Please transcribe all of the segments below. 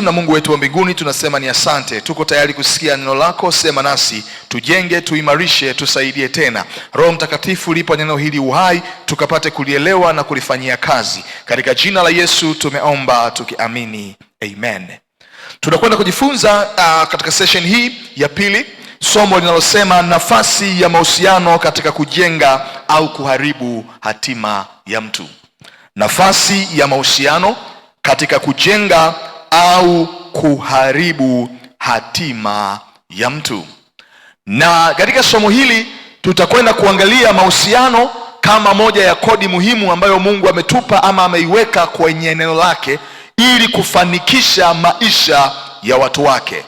Yetu na Mungu wetu wa mbinguni, tunasema ni asante. Tuko tayari kusikia neno lako. Sema nasi, tujenge, tuimarishe, tusaidie tena. Roho Mtakatifu, lipa neno hili uhai, tukapate kulielewa na kulifanyia kazi. Katika jina la Yesu tumeomba tukiamini, amen. Tunakwenda kujifunza katika session hii ya pili somo linalosema nafasi ya mahusiano katika kujenga au kuharibu hatima ya mtu. Nafasi ya mahusiano katika kujenga au kuharibu hatima ya mtu. Na katika somo hili tutakwenda kuangalia mahusiano kama moja ya kodi muhimu ambayo Mungu ametupa ama ameiweka kwenye neno lake ili kufanikisha maisha ya watu wake.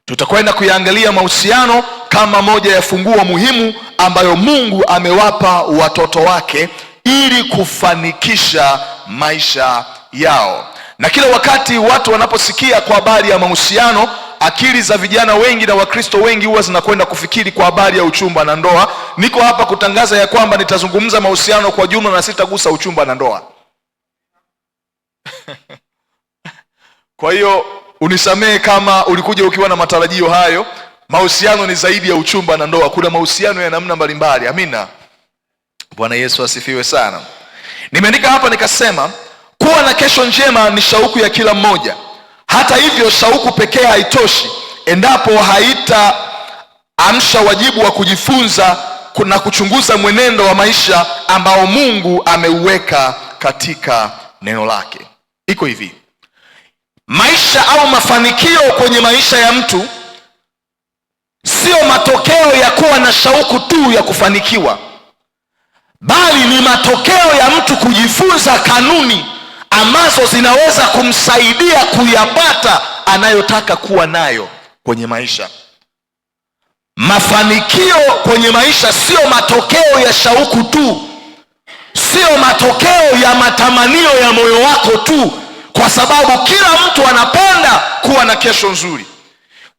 Tutakwenda kuyaangalia mahusiano kama moja ya funguo muhimu ambayo Mungu amewapa watoto wake ili kufanikisha maisha yao. Na kila wakati watu wanaposikia kwa habari ya mahusiano, akili za vijana wengi na Wakristo wengi huwa zinakwenda kufikiri kwa habari ya uchumba na ndoa. Niko hapa kutangaza ya kwamba nitazungumza mahusiano kwa jumla na sitagusa uchumba na ndoa. Kwa hiyo unisamehe kama ulikuja ukiwa na matarajio hayo. Mahusiano ni zaidi ya uchumba na ndoa. Kuna mahusiano ya namna mbalimbali. Amina. Bwana Yesu asifiwe sana. Nimeandika hapa nikasema, kuwa na kesho njema ni shauku ya kila mmoja. Hata hivyo, shauku pekee haitoshi endapo haitaamsha wajibu wa kujifunza na kuchunguza mwenendo wa maisha ambao Mungu ameuweka katika neno lake. Iko hivi: maisha au mafanikio kwenye maisha ya mtu sio matokeo ya kuwa na shauku tu ya kufanikiwa, bali ni matokeo ya mtu kujifunza kanuni ambazo zinaweza kumsaidia kuyapata anayotaka kuwa nayo kwenye maisha. Mafanikio kwenye maisha sio matokeo ya shauku tu, sio matokeo ya matamanio ya moyo wako tu, kwa sababu kila mtu anapenda kuwa na kesho nzuri,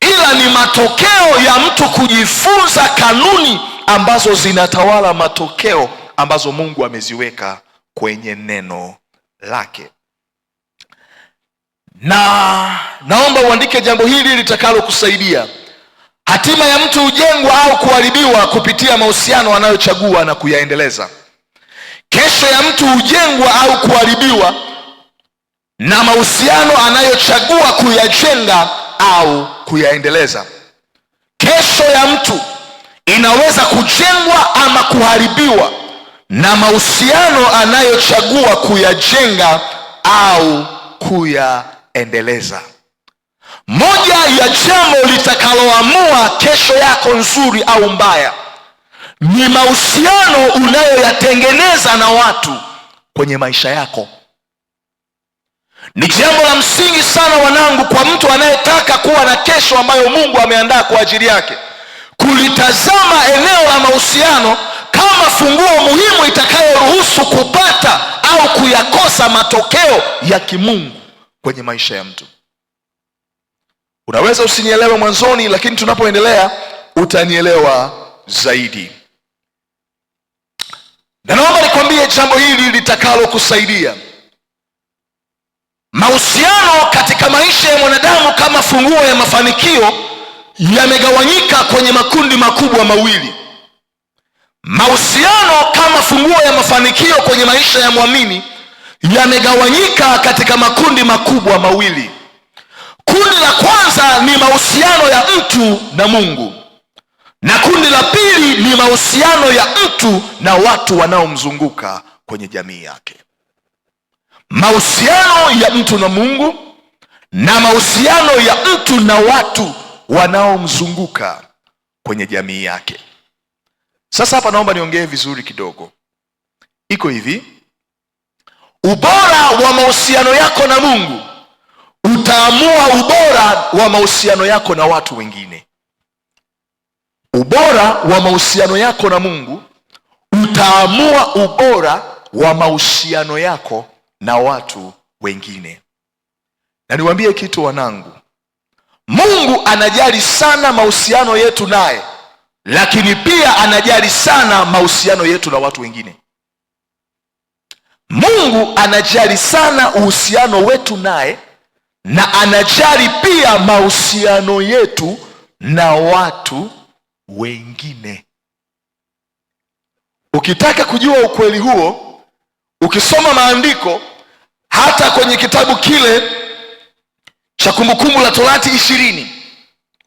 ila ni matokeo ya mtu kujifunza kanuni ambazo zinatawala matokeo ambazo Mungu ameziweka kwenye neno lake. Na naomba uandike jambo hili litakalokusaidia. Hatima ya mtu hujengwa au kuharibiwa kupitia mahusiano anayochagua na kuyaendeleza. Kesho ya mtu hujengwa au kuharibiwa na mahusiano anayochagua kuyajenga au kuyaendeleza. Kesho ya mtu inaweza kujengwa ama kuharibiwa na mahusiano anayochagua kuyajenga au kuyaendeleza. Moja ya jambo litakaloamua kesho yako nzuri au mbaya ni mahusiano unayoyatengeneza na watu kwenye maisha yako. Ni jambo la msingi sana wanangu, kwa mtu anayetaka kuwa na kesho ambayo Mungu ameandaa kwa ajili yake, kulitazama eneo la mahusiano kama funguo muhimu itakayoruhusu kupata au kuyakosa matokeo ya kimungu kwenye maisha ya mtu. Unaweza usinielewe mwanzoni, lakini tunapoendelea utanielewa zaidi. Na naomba nikwambie jambo hili litakalokusaidia. Mahusiano katika maisha ya mwanadamu kama funguo ya mafanikio yamegawanyika kwenye makundi makubwa mawili. Mahusiano kama funguo ya mafanikio kwenye maisha ya mwamini yamegawanyika katika makundi makubwa mawili. Kundi la kwanza ni mahusiano ya mtu na Mungu, na kundi la pili ni mahusiano ya mtu na watu wanaomzunguka kwenye jamii yake. Mahusiano ya mtu na Mungu na mahusiano ya mtu na watu wanaomzunguka kwenye jamii yake. Sasa hapa naomba niongee vizuri kidogo. Iko hivi: ubora wa mahusiano yako na Mungu utaamua ubora wa mahusiano yako na watu wengine. Ubora wa mahusiano yako na Mungu utaamua ubora wa mahusiano yako na watu wengine. Na niwaambie kitu wanangu, Mungu anajali sana mahusiano yetu naye, lakini pia anajali sana mahusiano yetu na watu wengine. Mungu anajali sana uhusiano wetu naye, na anajali pia mahusiano yetu na watu wengine. Ukitaka kujua ukweli huo, ukisoma maandiko hata kwenye kitabu kile cha Kumbukumbu la Torati 20,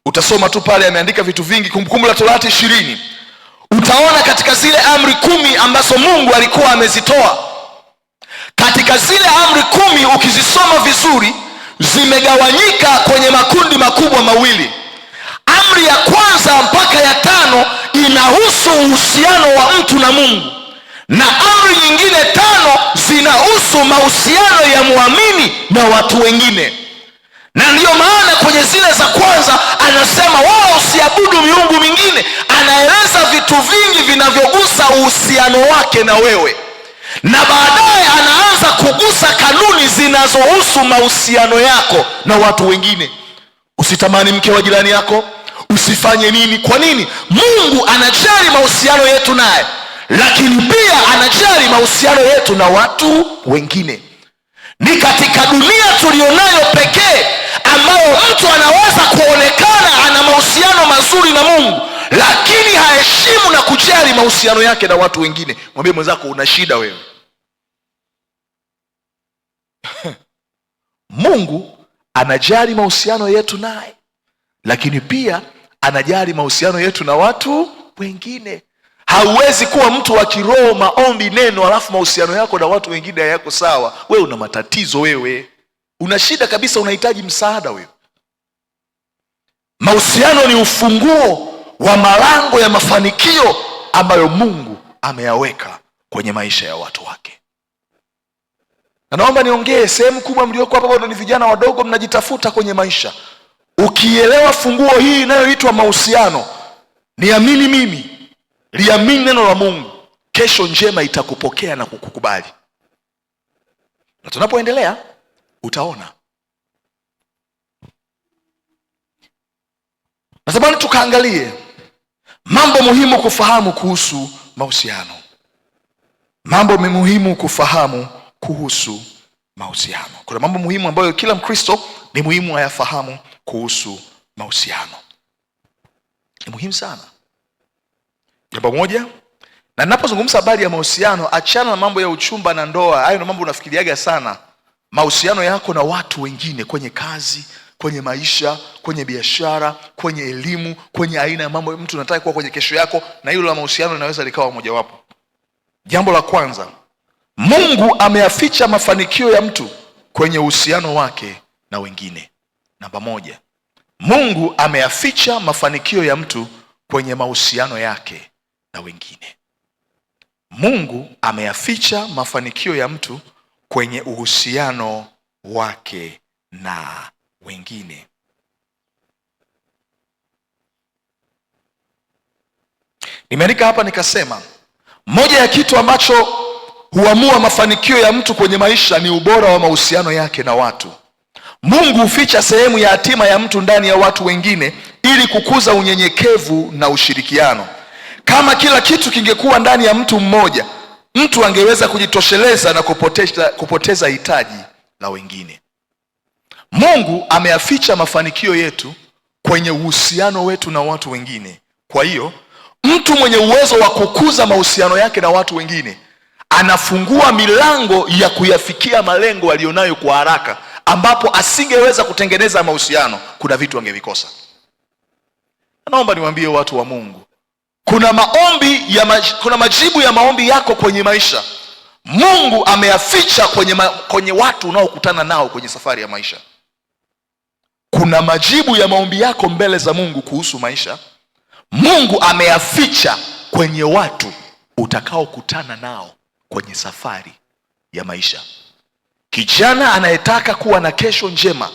utasoma tu pale, ameandika vitu vingi. Kumbukumbu la Torati 20, utaona katika zile amri 10 ambazo Mungu alikuwa amezitoa, katika zile amri 10 ukizisoma vizuri, zimegawanyika kwenye makundi makubwa mawili. Amri ya kwanza mpaka ya 5 inahusu uhusiano wa mtu na Mungu, na amri nyingine 5 zinahusu mahusiano ya muamini na watu wengine. Na ndiyo maana kwenye zile za kwanza anasema wala usiabudu miungu mingine. Anaeleza vitu vingi vinavyogusa uhusiano wake na wewe, na baadaye anaanza kugusa kanuni zinazohusu mahusiano yako na watu wengine. Usitamani mke wa jirani yako, usifanye nini. Kwa nini? Mungu anajali mahusiano yetu naye, lakini pia anajali mahusiano yetu na watu wengine. Ni katika dunia tulionayo pekee ambayo mtu anaweza kuonekana ana mahusiano mazuri na Mungu, lakini haheshimu na kujali mahusiano yake na watu wengine. Mwambie mwenzako una shida wewe. Mungu anajali mahusiano yetu naye, lakini pia anajali mahusiano yetu na watu wengine. Hauwezi kuwa mtu wa kiroho, maombi, neno, alafu mahusiano yako na watu wengine hayako sawa. Wewe una matatizo, wewe una shida kabisa, unahitaji msaada wewe. Mahusiano ni ufunguo wa malango ya mafanikio ambayo Mungu ameyaweka kwenye maisha ya watu wake. Na naomba niongee, sehemu kubwa mlioko hapa bado ni vijana wadogo, mnajitafuta kwenye maisha. Ukielewa funguo hii inayoitwa mahusiano, niamini mimi, liamini neno la Mungu, kesho njema itakupokea na kukukubali. Na tunapoendelea utaona. Natamani tukaangalie mambo muhimu kufahamu kuhusu mahusiano. Mambo muhimu kufahamu kuhusu mahusiano. Kuna mambo muhimu ambayo kila Mkristo ni muhimu ayafahamu kuhusu mahusiano. Ni muhimu sana. Jambo moja, na ninapozungumza habari ya mahusiano, achana na mambo ya uchumba na ndoa. Hayo ndio mambo unafikiriaga sana. Mahusiano yako na watu wengine, kwenye kazi, kwenye maisha, kwenye biashara, kwenye elimu, kwenye aina ya mambo mtu unataka kuwa kwenye kesho yako, na hilo la mahusiano linaweza likawa mojawapo. Jambo la kwanza, Mungu ameyaficha mafanikio ya mtu kwenye uhusiano wake na wengine. Namba 1, Mungu ameyaficha mafanikio ya mtu kwenye mahusiano yake na wengine. Mungu ameyaficha mafanikio ya mtu kwenye uhusiano wake na wengine. Nimeandika hapa nikasema, moja ya kitu ambacho huamua mafanikio ya mtu kwenye maisha ni ubora wa mahusiano yake na watu. Mungu huficha sehemu ya hatima ya mtu ndani ya watu wengine ili kukuza unyenyekevu na ushirikiano. Kama kila kitu kingekuwa ndani ya mtu mmoja, mtu angeweza kujitosheleza na kupoteza hitaji la wengine. Mungu ameyaficha mafanikio yetu kwenye uhusiano wetu na watu wengine. Kwa hiyo, mtu mwenye uwezo wa kukuza mahusiano yake na watu wengine anafungua milango ya kuyafikia malengo alionayo kwa haraka, ambapo asingeweza kutengeneza mahusiano, kuna vitu angevikosa. Naomba niwaambie watu wa Mungu, kuna maombi ya kuna majibu ya maombi yako kwenye maisha. Mungu ameyaficha kwenye watu unaokutana nao kwenye safari ya maisha. Kuna majibu ya maombi yako mbele za Mungu kuhusu maisha. Mungu ameyaficha kwenye watu utakaokutana nao kwenye safari ya maisha. Kijana anayetaka kuwa na kesho njema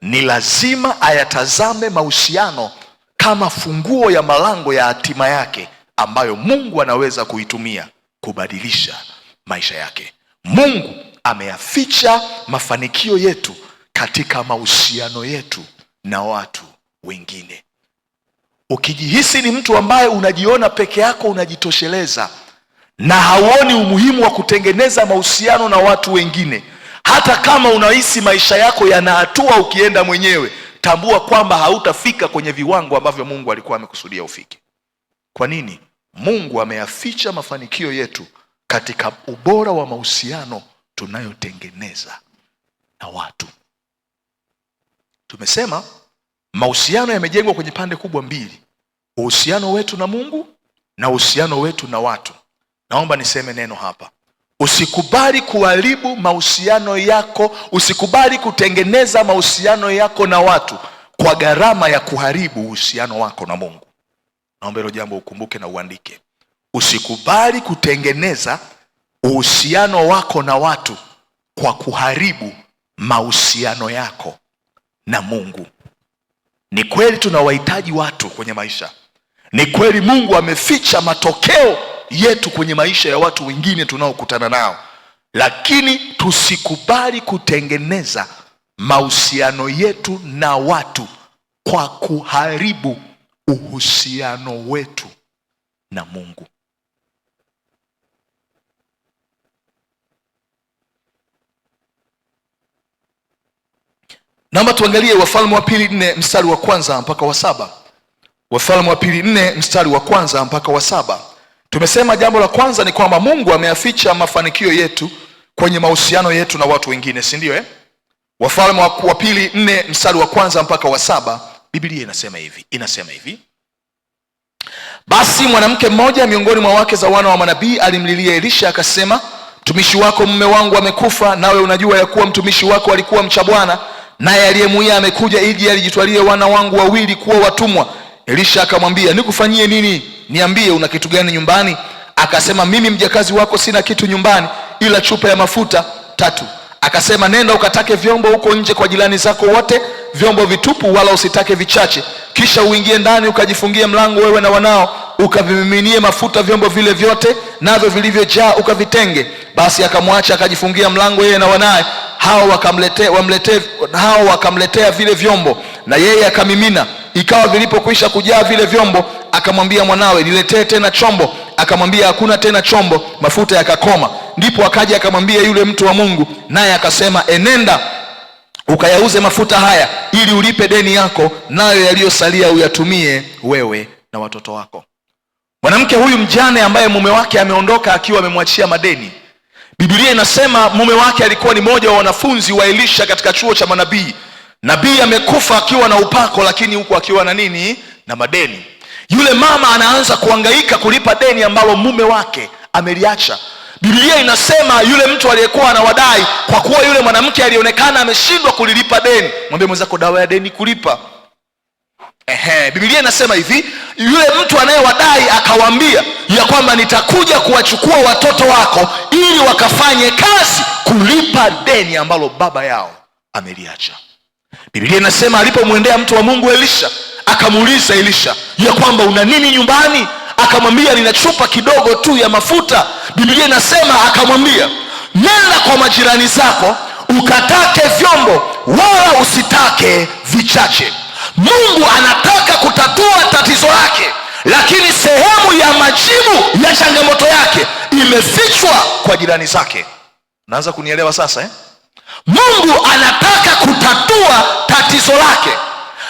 ni lazima ayatazame mahusiano kama funguo ya malango ya hatima yake ambayo Mungu anaweza kuitumia kubadilisha maisha yake. Mungu ameyaficha mafanikio yetu katika mahusiano yetu na watu wengine. Ukijihisi ni mtu ambaye unajiona peke yako unajitosheleza na hauoni umuhimu wa kutengeneza mahusiano na watu wengine, Hata kama unahisi maisha yako yana hatua ukienda mwenyewe, tambua kwamba hautafika kwenye viwango ambavyo Mungu alikuwa amekusudia ufike. Kwa nini? Mungu ameyaficha mafanikio yetu katika ubora wa mahusiano tunayotengeneza na watu. Tumesema mahusiano yamejengwa kwenye pande kubwa mbili, uhusiano wetu na Mungu na uhusiano wetu na watu. Naomba niseme neno hapa. Usikubali kuharibu mahusiano yako, usikubali kutengeneza mahusiano yako na watu kwa gharama ya kuharibu uhusiano wako na Mungu. Naomba hilo jambo ukumbuke na uandike. Usikubali kutengeneza uhusiano wako na watu kwa kuharibu mahusiano yako na Mungu. Ni kweli tunawahitaji watu kwenye maisha. Ni kweli Mungu ameficha matokeo yetu kwenye maisha ya watu wengine tunaokutana nao, lakini tusikubali kutengeneza mahusiano yetu na watu kwa kuharibu uhusiano wetu na Mungu. Naomba tuangalie Wafalme wa Pili 4 mstari wa 1 mpaka wa 7. Wafalme wa Pili 4 mstari wa 1 mpaka wa 7. Tumesema jambo la kwanza ni kwamba Mungu ameyaficha mafanikio yetu kwenye mahusiano yetu na watu wengine, si ndio? Wafalme wa Pili 4 mstari wa 1 mpaka wa 7, Biblia inasema hivi, inasema hivi: Basi mwanamke mmoja miongoni mwa wake za wana wa manabii alimlilia Elisha akasema, mtumishi wako mume wangu amekufa, nawe unajua ya kuwa mtumishi wako alikuwa mcha Bwana, naye aliyemuia amekuja ili alijitwalie wana wangu wawili kuwa watumwa. Elisha akamwambia, nikufanyie nini? Niambie, una kitu gani nyumbani? Akasema, mimi mjakazi wako sina kitu nyumbani ila chupa ya mafuta 3. Akasema, nenda ukatake vyombo huko nje kwa jirani zako wote, vyombo vitupu, wala usitake vichache. Kisha uingie ndani ukajifungie mlango wewe na wanao, ukavimiminie mafuta vyombo vile vyote, navyo vilivyojaa ukavitenge. Basi akamwacha akajifungia mlango yeye na wanaye. Hao wakamletea vile vyombo, na yeye akamimina. Ikawa vilipokwisha kujaa vile vyombo, akamwambia mwanawe, niletee tena chombo. Akamwambia, hakuna tena chombo. Mafuta yakakoma. Ndipo akaja akamwambia yule mtu wa Mungu, naye akasema, enenda ukayauze mafuta haya ili ulipe deni yako, nayo yaliyosalia uyatumie wewe na watoto wako. Mwanamke huyu mjane ambaye mume wake ameondoka akiwa amemwachia madeni, Biblia inasema mume wake alikuwa ni mmoja wa wanafunzi wa Elisha katika chuo cha manabii. Nabii amekufa akiwa na upako, lakini huku akiwa na nini? Na madeni. Yule mama anaanza kuhangaika kulipa deni ambalo mume wake ameliacha. Biblia inasema yule mtu aliyekuwa anawadai, kwa kuwa yule mwanamke alionekana ameshindwa kulilipa deni. Mwambie mwenzako, dawa ya deni kulipa. Biblia inasema hivi, yule mtu anayewadai akawaambia ya kwamba nitakuja kuwachukua watoto wako ili wakafanye kazi kulipa deni ambalo baba yao ameliacha. Biblia inasema alipomwendea mtu wa Mungu Elisha, akamuuliza Elisha ya kwamba una nini nyumbani? Akamwambia, nina chupa kidogo tu ya mafuta. Biblia inasema akamwambia, nenda kwa majirani zako ukatake vyombo, wala usitake vichache. Mungu anataka kutatua tatizo lake, lakini sehemu ya majibu ya changamoto yake imefichwa kwa jirani zake. Naanza kunielewa sasa Mungu anataka kutatua tatizo lake,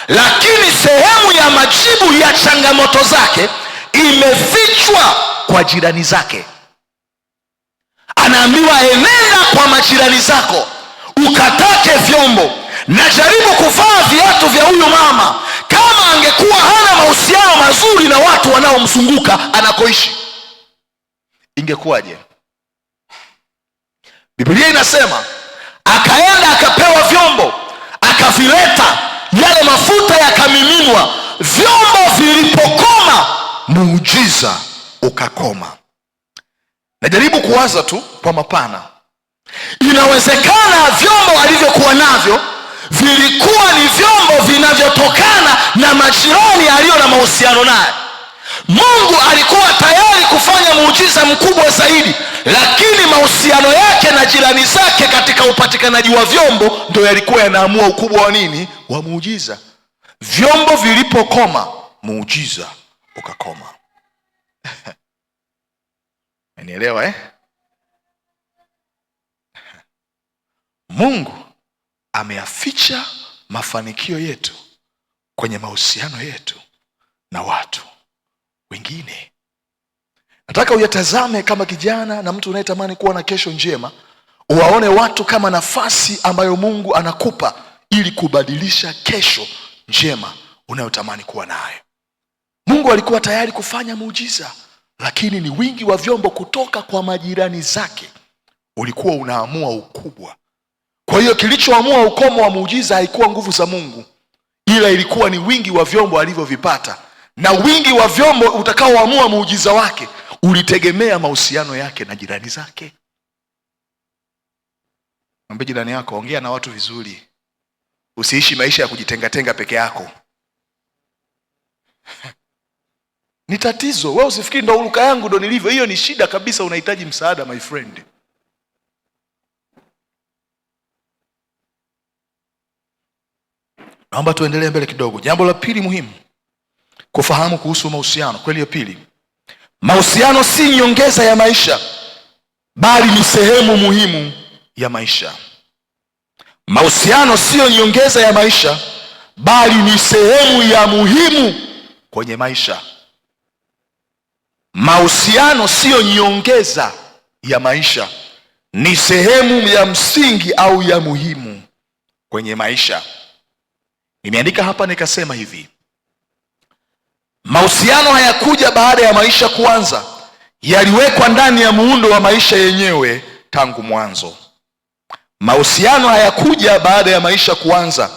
lakini sehemu ya majibu ya changamoto zake imefichwa kwa jirani zake. Anaambiwa enenda kwa majirani zako ukatake vyombo. Najaribu kuvaa viatu vya huyu mama. Kama angekuwa hana mahusiano mazuri na watu wanaomzunguka anakoishi, ingekuwaje? Biblia inasema akaenda akapewa vyombo, akavileta, yale mafuta yakamiminwa. Vyombo vilipokoma, muujiza ukakoma. Najaribu kuwaza tu kwa mapana. Inawezekana vyombo alivyokuwa navyo vilikuwa ni vyombo vinavyotokana na majirani aliyo na mahusiano naye. Mungu alikuwa tayari kufanya muujiza mkubwa zaidi, lakini mahusiano yake na jirani zake katika upatikanaji wa vyombo ndio yalikuwa yanaamua ukubwa wa nini? Wa muujiza. Vyombo vilipokoma, muujiza ukakoma. Unielewa? Mungu ameyaficha mafanikio yetu kwenye mahusiano yetu na watu wengine. Nataka uyatazame kama kijana na mtu unayetamani kuwa na kesho njema, uwaone watu kama nafasi ambayo Mungu anakupa ili kubadilisha kesho njema unayotamani kuwa nayo. Mungu alikuwa tayari kufanya muujiza, lakini ni wingi wa vyombo kutoka kwa majirani zake ulikuwa unaamua ukubwa. Kwa hiyo kilichoamua ukomo wa muujiza haikuwa nguvu za Mungu, ila ilikuwa ni wingi wa vyombo alivyovipata, na wingi wa vyombo utakaoamua muujiza wake ulitegemea mahusiano yake na jirani zake. Mwambie jirani yako, ongea na watu vizuri, usiishi maisha ya kujitengatenga peke yako. Ni tatizo. Wewe usifikiri ndo uluka yangu ndo nilivyo. Hiyo ni shida kabisa, unahitaji msaada my friend. Naomba tuendelee mbele kidogo. Jambo la pili muhimu kufahamu kuhusu mahusiano, kweli ya pili, mahusiano si nyongeza ya maisha, bali ni sehemu muhimu ya maisha. Mahusiano siyo nyongeza ya maisha, bali ni sehemu ya muhimu kwenye maisha. Mahusiano siyo nyongeza ya maisha, ni sehemu ya msingi au ya muhimu kwenye maisha. Nimeandika hapa nikasema hivi, mahusiano hayakuja baada ya maisha kuanza, yaliwekwa ndani ya muundo wa maisha yenyewe tangu mwanzo. Mahusiano hayakuja baada ya maisha kuanza,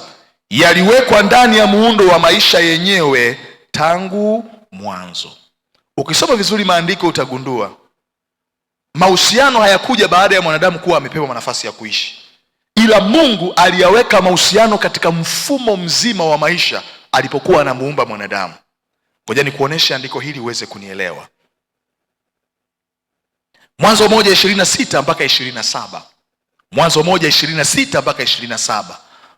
yaliwekwa ndani ya muundo wa maisha yenyewe tangu mwanzo. Ukisoma vizuri maandiko utagundua mahusiano hayakuja baada ya mwanadamu kuwa amepewa nafasi ya kuishi, ila Mungu aliyaweka mahusiano katika mfumo mzima wa maisha alipokuwa anamuumba mwanadamu. Ngoja nikuoneshe andiko hili uweze kunielewa. Mwanzo 1:26 mpaka 27. Mwanzo 1:26 mpaka 27.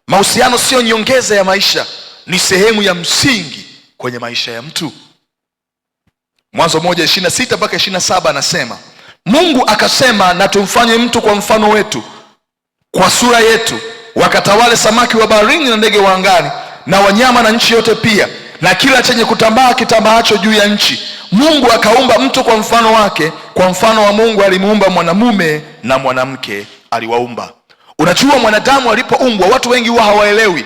Mahusiano sio nyongeza ya maisha, ni sehemu ya msingi kwenye maisha ya mtu. Mwanzo 1:26 mpaka 27 anasema, Mungu akasema, na tumfanye mtu kwa mfano wetu, kwa sura yetu, wakatawale samaki wa baharini na ndege wa angani na wanyama na nchi yote pia, na kila chenye kutambaa kitambaacho juu ya nchi. Mungu akaumba mtu kwa mfano wake, kwa mfano wa Mungu alimuumba, mwanamume na mwanamke aliwaumba. Unajua, mwanadamu alipoumbwa, watu wengi huwa hawaelewi.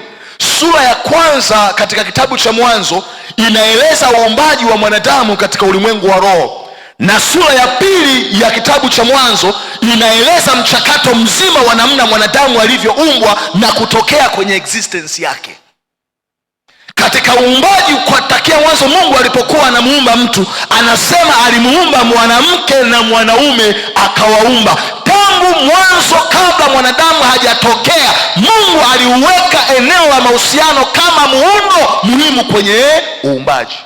Sura ya kwanza katika kitabu cha Mwanzo inaeleza uumbaji wa mwanadamu katika ulimwengu wa roho, na sura ya pili ya kitabu cha Mwanzo inaeleza mchakato mzima wa namna mwanadamu alivyoumbwa na kutokea kwenye existence yake. Katika uumbaji kwa takia mwanzo, Mungu alipokuwa anamuumba mtu, anasema alimuumba mwanamke na mwanaume akawaumba. Tangu mwanzo, kabla mwanadamu hajatokea, Mungu aliuweka eneo la mahusiano kama muundo muhimu kwenye uumbaji.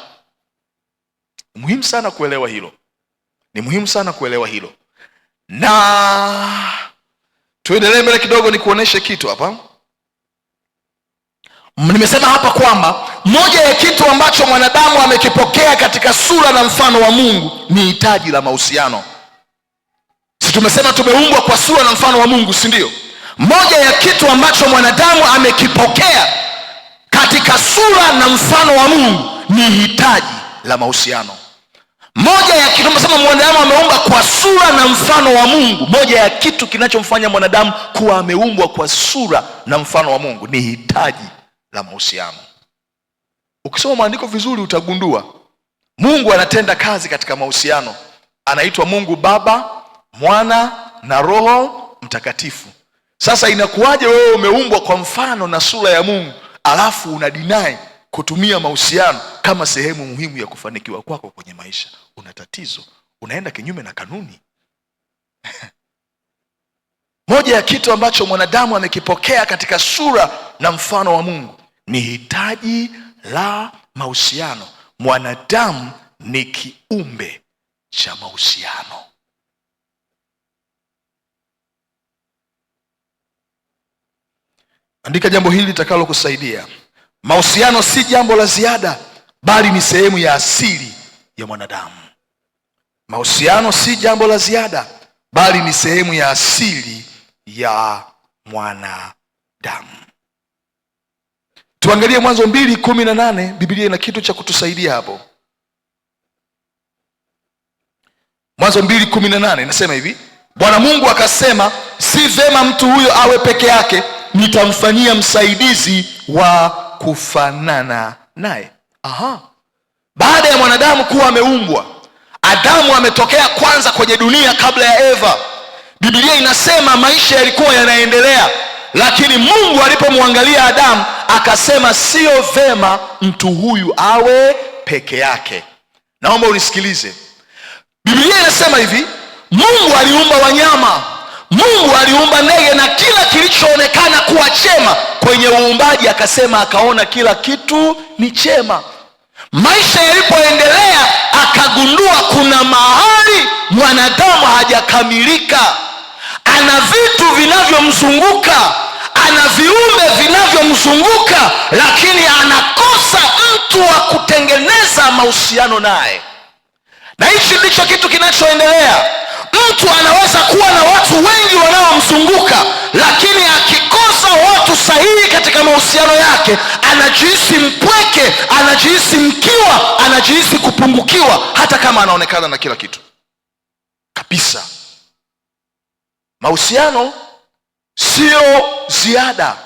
Muhimu sana kuelewa hilo, ni muhimu sana kuelewa hilo. Na tuendelee mbele kidogo, nikuoneshe kitu hapa. Nimesema hapa kwamba moja ya kitu ambacho mwanadamu amekipokea katika sura na mfano wa Mungu ni hitaji la mahusiano. Si tumesema tumeumbwa kwa sura na mfano wa Mungu, si ndio? Moja ya kitu ambacho mwanadamu amekipokea katika sura na mfano wa Mungu ni hitaji la mahusiano. Moja ya kitu tumesema mwanadamu ameumba kwa sura na mfano wa Mungu. Moja ya kitu kinachomfanya mwanadamu kuwa ameumbwa kwa sura na mfano wa Mungu ni hitaji la mahusiano. Ukisoma maandiko vizuri utagundua Mungu anatenda kazi katika mahusiano. Anaitwa Mungu Baba, Mwana na Roho Mtakatifu. Sasa inakuwaje wewe umeumbwa kwa mfano na sura ya Mungu alafu una deny kutumia mahusiano kama sehemu muhimu ya kufanikiwa kwako kwenye maisha? Una tatizo, unaenda kinyume na kanuni. Moja ya kitu ambacho mwanadamu amekipokea katika sura na mfano wa Mungu ni hitaji la mahusiano. Mwanadamu ni kiumbe cha mahusiano. Andika jambo hili litakalokusaidia. Mahusiano si jambo la ziada, bali ni sehemu ya asili ya mwanadamu. Mahusiano si jambo la ziada, bali ni sehemu ya asili ya mwanadamu. Tuangalie Mwanzo 2:18. Biblia ina kitu cha kutusaidia hapo. Mwanzo 2:18 inasema hivi: Bwana Mungu akasema, si vema mtu huyo awe peke yake, nitamfanyia msaidizi wa kufanana naye. Aha. Baada ya mwanadamu kuwa ameumbwa, Adamu ametokea kwanza kwenye dunia kabla ya Eva. Biblia inasema maisha yalikuwa yanaendelea, lakini Mungu alipomwangalia Adamu akasema sio vema mtu huyu awe peke yake. Naomba unisikilize. Biblia inasema hivi, Mungu aliumba wanyama, Mungu aliumba ndege na kila kilichoonekana kuwa chema kwenye uumbaji, akasema akaona kila kitu ni chema. Maisha yalipoendelea akagundua kuna mahali mwanadamu hajakamilika. Ana vitu vinavyomzunguka, ana viumbe vinavyomzunguka, lakini anakosa mtu wa kutengeneza mahusiano naye. Na hichi ndicho kitu kinachoendelea. Mtu anaweza kuwa na watu wengi wanaomzunguka, lakini akikosa watu sahihi katika mahusiano yake, anajihisi mpweke, anajihisi mkiwa, anajihisi kupungukiwa, hata kama anaonekana na kila kitu kabisa. Mahusiano sio ziada,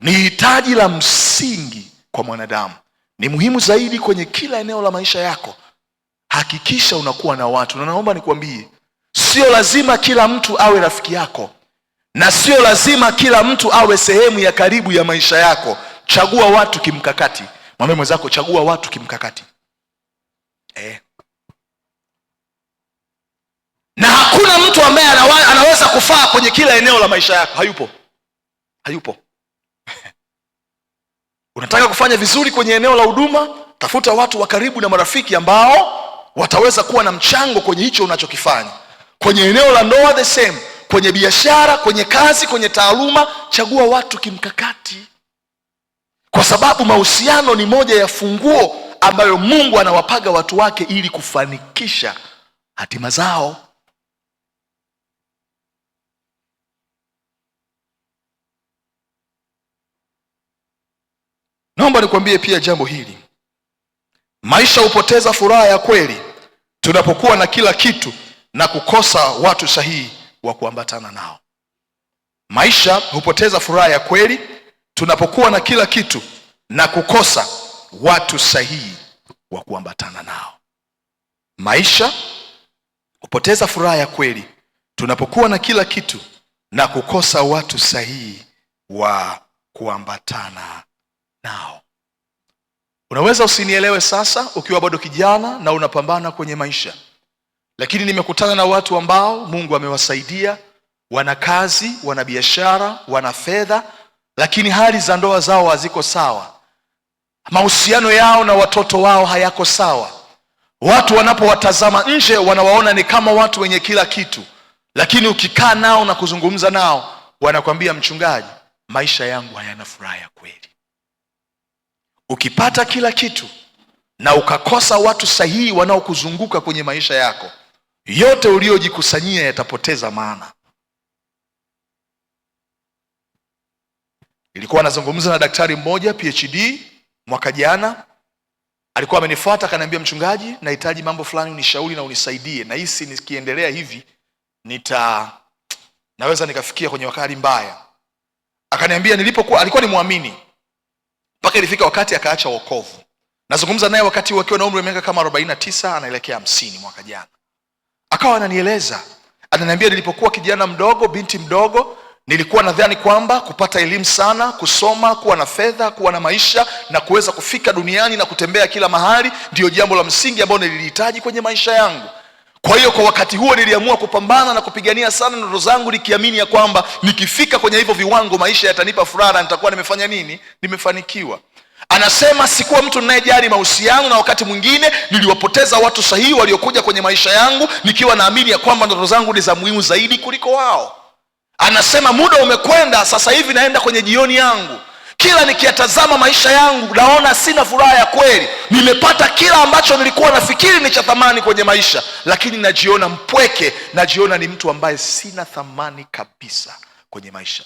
ni hitaji la msingi kwa mwanadamu. Ni muhimu zaidi kwenye kila eneo la maisha yako. Hakikisha unakuwa na watu, na naomba nikwambie, sio lazima kila mtu awe rafiki yako, na sio lazima kila mtu awe sehemu ya karibu ya maisha yako. Chagua watu kimkakati. Mwambie mwenzako, chagua watu kimkakati. Na hakuna mtu ambaye anaweza kufaa kwenye kila eneo la maisha yako. Hayupo, hayupo. Unataka kufanya vizuri kwenye eneo la huduma, tafuta watu wa karibu na marafiki ambao wataweza kuwa na mchango kwenye hicho unachokifanya. Kwenye eneo la ndoa the same, kwenye biashara, kwenye kazi, kwenye taaluma, chagua watu kimkakati, kwa sababu mahusiano ni moja ya funguo ambayo Mungu anawapaga watu wake ili kufanikisha hatima zao. Naomba nikwambie pia jambo hili. Maisha hupoteza furaha ya kweli tunapokuwa na kila kitu na kukosa watu sahihi wa kuambatana nao. Maisha hupoteza furaha ya kweli tunapokuwa na kila kitu na kukosa watu sahihi wa kuambatana nao. Maisha hupoteza furaha ya kweli tunapokuwa na kila kitu na kukosa watu sahihi wa kuambatana nao. Unaweza usinielewe sasa ukiwa bado kijana na unapambana kwenye maisha, lakini nimekutana na watu ambao Mungu amewasaidia, wana kazi, wana biashara, wana fedha, lakini hali za ndoa zao haziko sawa, mahusiano yao na watoto wao hayako sawa. Watu wanapowatazama nje wanawaona ni kama watu wenye kila kitu, lakini ukikaa nao na kuzungumza nao wanakwambia, mchungaji, maisha yangu hayana furaha ya kweli. Ukipata kila kitu na ukakosa watu sahihi wanaokuzunguka kwenye maisha yako, yote uliojikusanyia yatapoteza maana. Nilikuwa nazungumza na daktari mmoja PhD mwaka jana, alikuwa amenifuata akaniambia, mchungaji, nahitaji mambo fulani unishauri na unisaidie, nahisi nikiendelea hivi naweza nikafikia kwenye wakati mbaya. Akaniambia nilipokuwa, alikuwa ni muamini mpaka ilifika wakati akaacha wokovu. Nazungumza naye wakati akiwa na umri wa miaka kama 49 anaelekea 50 mwaka jana. Akawa ananieleza, ananiambia nilipokuwa kijana mdogo, binti mdogo, nilikuwa nadhani kwamba kupata elimu sana, kusoma, kuwa na fedha, kuwa na maisha na kuweza kufika duniani na kutembea kila mahali ndiyo jambo la msingi ambalo nilihitaji kwenye maisha yangu. Kwa hiyo kwa wakati huo niliamua kupambana na kupigania sana ndoto zangu, nikiamini ya kwamba nikifika kwenye hivyo viwango maisha yatanipa furaha na nitakuwa nimefanya nini? Nimefanikiwa. Anasema sikuwa mtu ninayejali mahusiano, na wakati mwingine niliwapoteza watu sahihi waliokuja kwenye maisha yangu nikiwa naamini ya kwamba ndoto zangu ni za muhimu zaidi kuliko wao. Anasema muda umekwenda, sasa hivi naenda kwenye jioni yangu. Kila nikiyatazama maisha yangu naona sina furaha ya kweli. Nimepata kila ambacho nilikuwa nafikiri ni cha thamani kwenye maisha, lakini najiona mpweke, najiona ni mtu ambaye sina thamani kabisa kwenye maisha.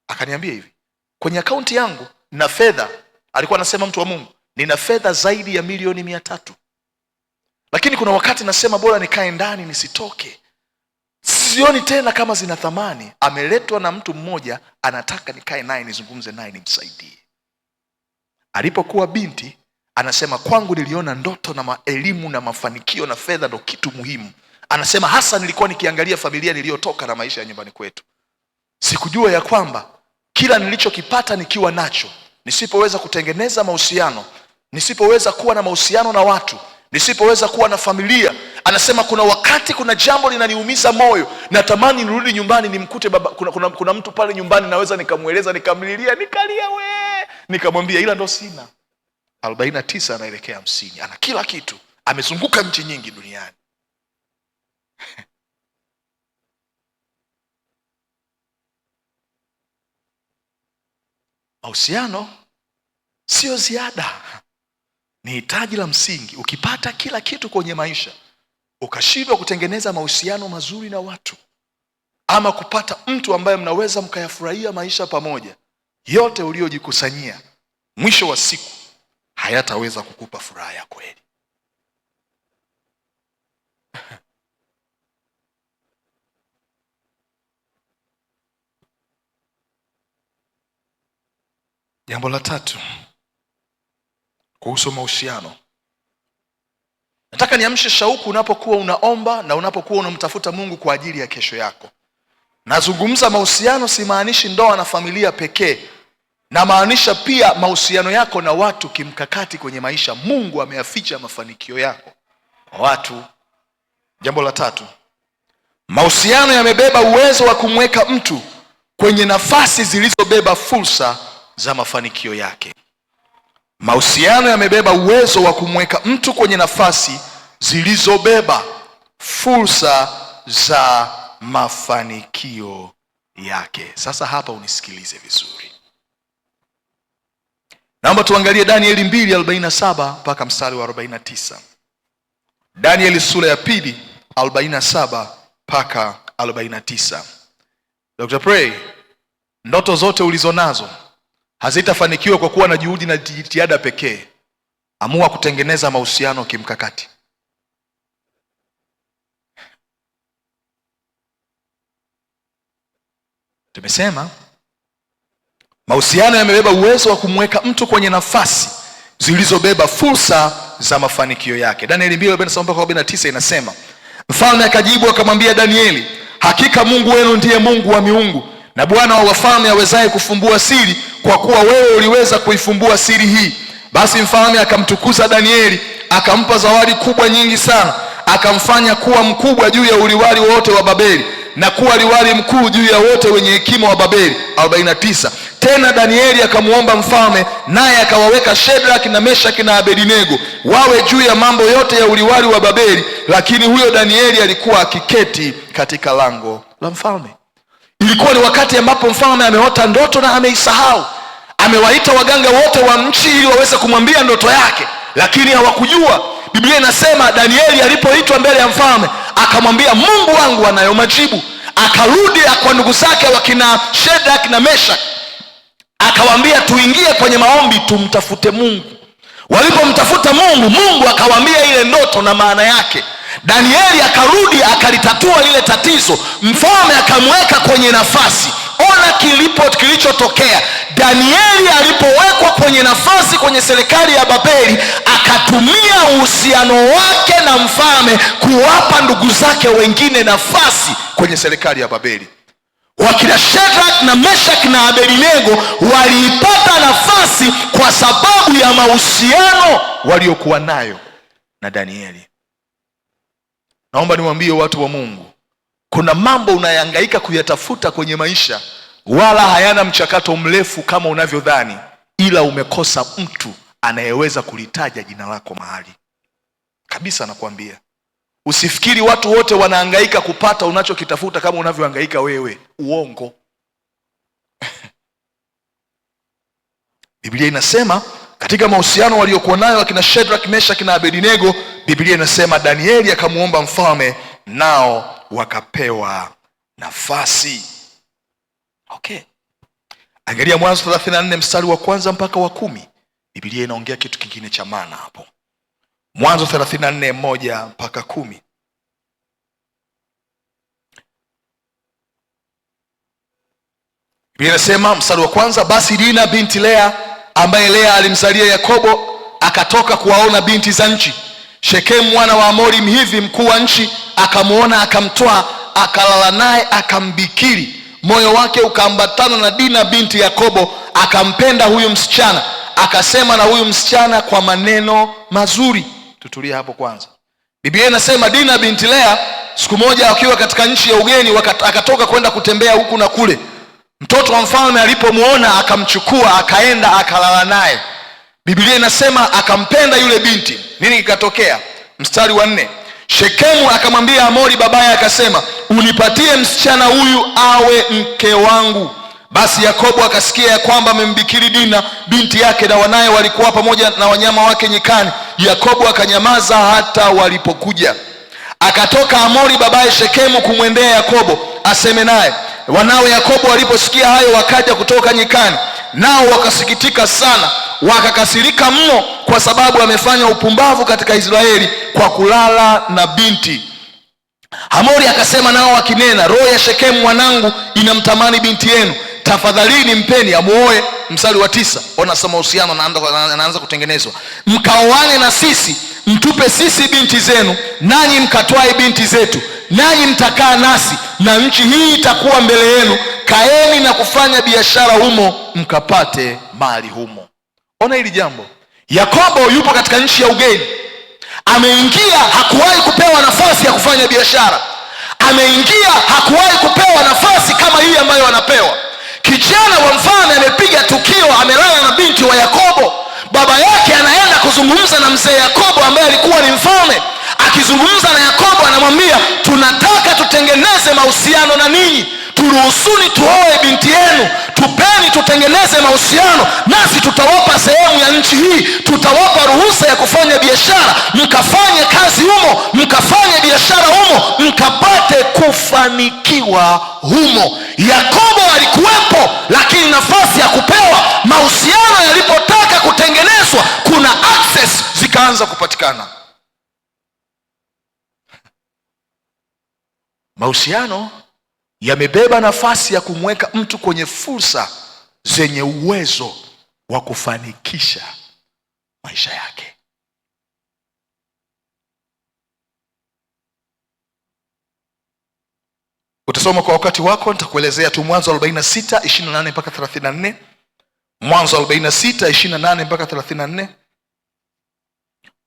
Akaniambia hivi, kwenye akaunti yangu na fedha, alikuwa anasema mtu wa Mungu, nina fedha zaidi ya milioni 300, lakini kuna wakati nasema bora nikae ndani nisitoke, sioni tena kama zina thamani. Ameletwa na mtu mmoja, anataka nikae naye nizungumze naye nimsaidie. Alipokuwa binti, anasema kwangu niliona ndoto na elimu na mafanikio na fedha ndo kitu muhimu. Anasema hasa nilikuwa nikiangalia familia niliyotoka na maisha ya nyumbani kwetu. Sikujua ya kwamba kila nilichokipata nikiwa nacho, nisipoweza kutengeneza mahusiano, nisipoweza kuwa na mahusiano na watu, nisipoweza kuwa na familia. Anasema kuna wakati kuna jambo linaniumiza moyo, natamani nirudi nyumbani nimkute baba. Kuna mtu pale nyumbani naweza nikamweleza, nikamlilia, nikalia we, nikamwambia, ila ndo sina. 49 anaelekea 50, ana kila kitu, amezunguka nchi nyingi duniani. Mahusiano sio ziada, ni hitaji la msingi. Ukipata kila kitu kwenye maisha ukashindwa kutengeneza mahusiano mazuri na watu, ama kupata mtu ambaye mnaweza mkayafurahia maisha pamoja, yote uliojikusanyia mwisho wa siku hayataweza kukupa furaha ya kweli. Jambo la tatu kuhusu mahusiano, nataka niamshe shauku unapokuwa unaomba na unapokuwa unamtafuta Mungu kwa ajili ya kesho yako. Nazungumza mahusiano, simaanishi ndoa na familia pekee, namaanisha pia mahusiano yako na watu kimkakati kwenye maisha. Mungu ameyaficha mafanikio yako kwa watu. Jambo la tatu, mahusiano yamebeba uwezo wa kumweka mtu kwenye nafasi zilizobeba fursa za mafanikio yake. Mahusiano yamebeba uwezo wa kumweka mtu kwenye nafasi zilizobeba fursa za mafanikio yake. Sasa hapa unisikilize vizuri, naomba tuangalie Danieli 2:47 mpaka mstari wa 49. Danieli sura ya pili 47 mpaka 49. Dr. Pray, ndoto zote ulizonazo hazitafanikiwa kwa kuwa na juhudi na jitihada pekee. Amua kutengeneza mahusiano kimkakati. Tumesema mahusiano yamebeba uwezo wa kumweka mtu kwenye nafasi zilizobeba fursa za mafanikio yake. Danieli 2:47-49 inasema, mfalme akajibu akamwambia Danieli, hakika Mungu wenu ndiye Mungu wa miungu na Bwana wa wafalme awezaye kufumbua siri, kwa kuwa wewe uliweza kuifumbua siri hii. Basi mfalme akamtukuza Danieli, akampa zawadi kubwa nyingi sana, akamfanya kuwa mkubwa juu ya uliwali wote wa Babeli na kuwa liwali mkuu juu ya wote wenye hekima wa Babeli. 49 Tena Danieli akamwomba mfalme, naye akawaweka Shadraka na Meshaki na Abednego wawe juu ya mambo yote ya uliwali wa Babeli, lakini huyo Danieli alikuwa akiketi katika lango la mfalme. Ilikuwa ni wakati ambapo mfalme ameota ndoto na ameisahau. Amewaita waganga wote wa nchi ili waweze kumwambia ndoto yake, lakini hawakujua. Biblia inasema Danieli alipoitwa mbele ya mfalme akamwambia, Mungu wangu anayo majibu. Akarudi kwa ndugu zake wakina Shadraka na Meshaki, akawaambia tuingie kwenye maombi tumtafute Mungu. Walipomtafuta Mungu, Mungu akawaambia ile ndoto na maana yake. Danieli akarudi akalitatua lile tatizo, mfalme akamweka kwenye nafasi. Ona kilichotokea. Danieli alipowekwa kwenye nafasi kwenye serikali ya Babeli, akatumia uhusiano wake na mfalme kuwapa ndugu zake wengine nafasi kwenye serikali ya Babeli. Wakina Shadrach na Meshach na Abednego waliipata nafasi kwa sababu ya mahusiano waliokuwa nayo na Danieli. Naomba niwaambie watu wa Mungu, kuna mambo unayangaika kuyatafuta kwenye maisha, wala hayana mchakato mrefu kama unavyodhani, ila umekosa mtu anayeweza kulitaja jina lako mahali kabisa. Nakwambia, usifikiri watu wote wanahangaika kupata unachokitafuta kama unavyohangaika wewe. Uongo. Biblia inasema katika mahusiano waliokuwa nayo akina Shadrach, Meshach na Abednego, Biblia inasema Danieli akamuomba mfalme, nao wakapewa nafasi. Okay. Angalia Mwanzo 34 mstari wa kwanza mpaka wa 10. Biblia inaongea kitu kingine cha maana hapo. Mwanzo 34:1 mpaka 10. Biblia inasema mstari wa kwanza, basi Dina binti Lea ambaye Lea alimzalia Yakobo akatoka kuwaona binti za nchi. Shekemu mwana wa Amori Mhivi mkuu wa nchi akamuona, akamtwaa, akalala naye, akambikiri. Moyo wake ukaambatana na Dina binti Yakobo, akampenda huyu msichana, akasema na huyu msichana kwa maneno mazuri. Tutulie hapo kwanza. Biblia inasema Dina binti Lea siku moja akiwa katika nchi ya ugeni akatoka kwenda kutembea huku na kule. Mtoto wa mfalme alipomuona akamchukua, akaenda akalala naye. Biblia inasema akampenda yule binti. Nini kikatokea? Mstari wa 4, Shekemu akamwambia Amori babaye akasema, unipatie msichana huyu awe mke wangu. Basi Yakobo akasikia ya kwamba amembikiri Dina binti yake, na wanaye walikuwa pamoja na wanyama wake nyikani. Yakobo akanyamaza hata walipokuja. Akatoka Amori babaye Shekemu kumwendea Yakobo aseme naye. Wanawe Yakobo waliposikia hayo wakaja kutoka nyikani, nao wakasikitika sana, wakakasirika mno, kwa sababu amefanya upumbavu katika Israeli kwa kulala na binti. Hamori akasema nao akinena, roho ya Shekemu mwanangu inamtamani binti yenu, tafadhalini mpeni amuoe. Mstari wa 9, ona sasa mahusiano anaanza kutengenezwa. Mkaoane na sisi, mtupe sisi binti zenu, nanyi mkatwae binti zetu, nanyi mtakaa nasi, na nchi hii itakuwa mbele yenu. Kaeni na kufanya biashara humo, mkapate mali humo. Ona hili jambo. Yakobo yupo katika nchi ya ugeni, ameingia, hakuwahi kupewa nafasi ya kufanya biashara. Ameingia, hakuwahi kupewa nafasi kama hii ambayo anapewa. Kijana wa mfalme amepiga tukio, amelala na binti wa Yakobo. Baba yake anaenda kuzungumza na mzee Yakobo ambaye alikuwa ni mfalme. Akizungumza na Yakobo anamwambia, tunataka tutengeneze mahusiano na ninyi, turuhusuni tuoe binti yenu, tupeni tutengeneze mahusiano, nasi tutawapa sehemu ya nchi hii, tutawapa ruhusa ya kufanya biashara, mkafanye kazi humo, mkafanye biashara humo, mkapate kufanikiwa humo. Yakobo alikuwepo, lakini nafasi ya kupewa, mahusiano yalipotaka kutengenezwa, kuna access zikaanza kupatikana. Mahusiano yamebeba nafasi ya kumweka mtu kwenye fursa zenye uwezo wa kufanikisha maisha yake. Utasoma kwa wakati wako, nitakuelezea tu Mwanzo 46:28 mpaka 34. Mwanzo 46:28 mpaka 34.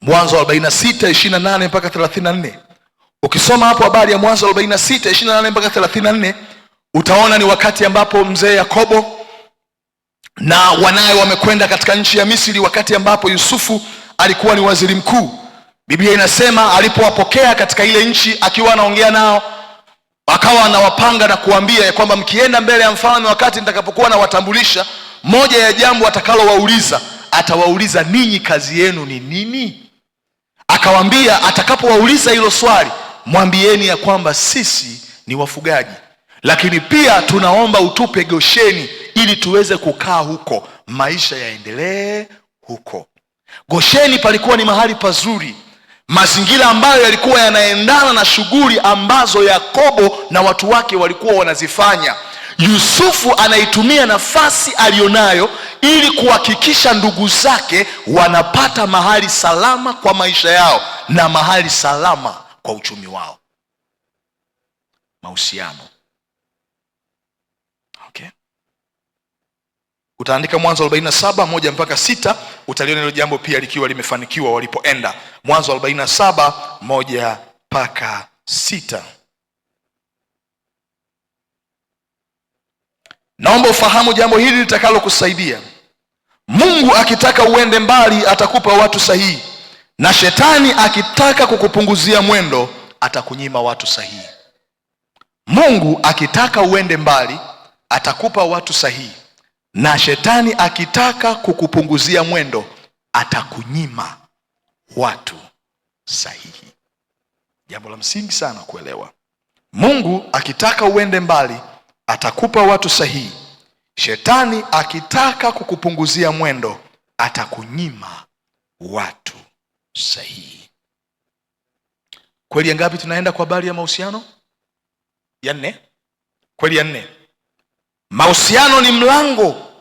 Mwanzo 46:28 mpaka 34. Ukisoma hapo habari ya Mwanzo 46:28 mpaka 34, utaona ni wakati ambapo mzee Yakobo na wanaye wamekwenda katika nchi ya Misri, wakati ambapo Yusufu alikuwa ni waziri mkuu. Biblia inasema alipowapokea katika ile nchi, akiwa anaongea nao, akawa anawapanga na kuambia ya kwamba mkienda mbele ya mfalme wakati nitakapokuwa nawatambulisha, moja ya jambo atakalowauliza, atawauliza ninyi kazi yenu ni nini? Akawaambia atakapowauliza hilo swali, mwambieni ya kwamba sisi ni wafugaji, lakini pia tunaomba utupe Gosheni ili tuweze kukaa huko, maisha yaendelee huko. Gosheni palikuwa ni mahali pazuri, mazingira ambayo yalikuwa yanaendana na shughuli ambazo Yakobo na watu wake walikuwa wanazifanya. Yusufu anaitumia nafasi alionayo ili kuhakikisha ndugu zake wanapata mahali salama kwa maisha yao na mahali salama kwa uchumi wao. Mahusiano. Okay. Utaandika Mwanzo 47:1 mpaka 6, utaliona hilo jambo pia likiwa limefanikiwa walipoenda. Mwanzo 47:1 mpaka 6. Naomba ufahamu jambo hili litakalokusaidia. Mungu akitaka uende mbali atakupa watu sahihi, na shetani akitaka kukupunguzia mwendo atakunyima watu sahihi. Mungu akitaka uende mbali atakupa watu sahihi, na shetani akitaka kukupunguzia mwendo atakunyima watu sahihi. Jambo la msingi sana kuelewa. Mungu akitaka uende mbali atakupa watu sahihi. Shetani akitaka kukupunguzia mwendo atakunyima watu sahihi. Kweli ya ngapi tunaenda kwa habari ya mahusiano? Ya nne. Kweli ya nne, mahusiano ni mlango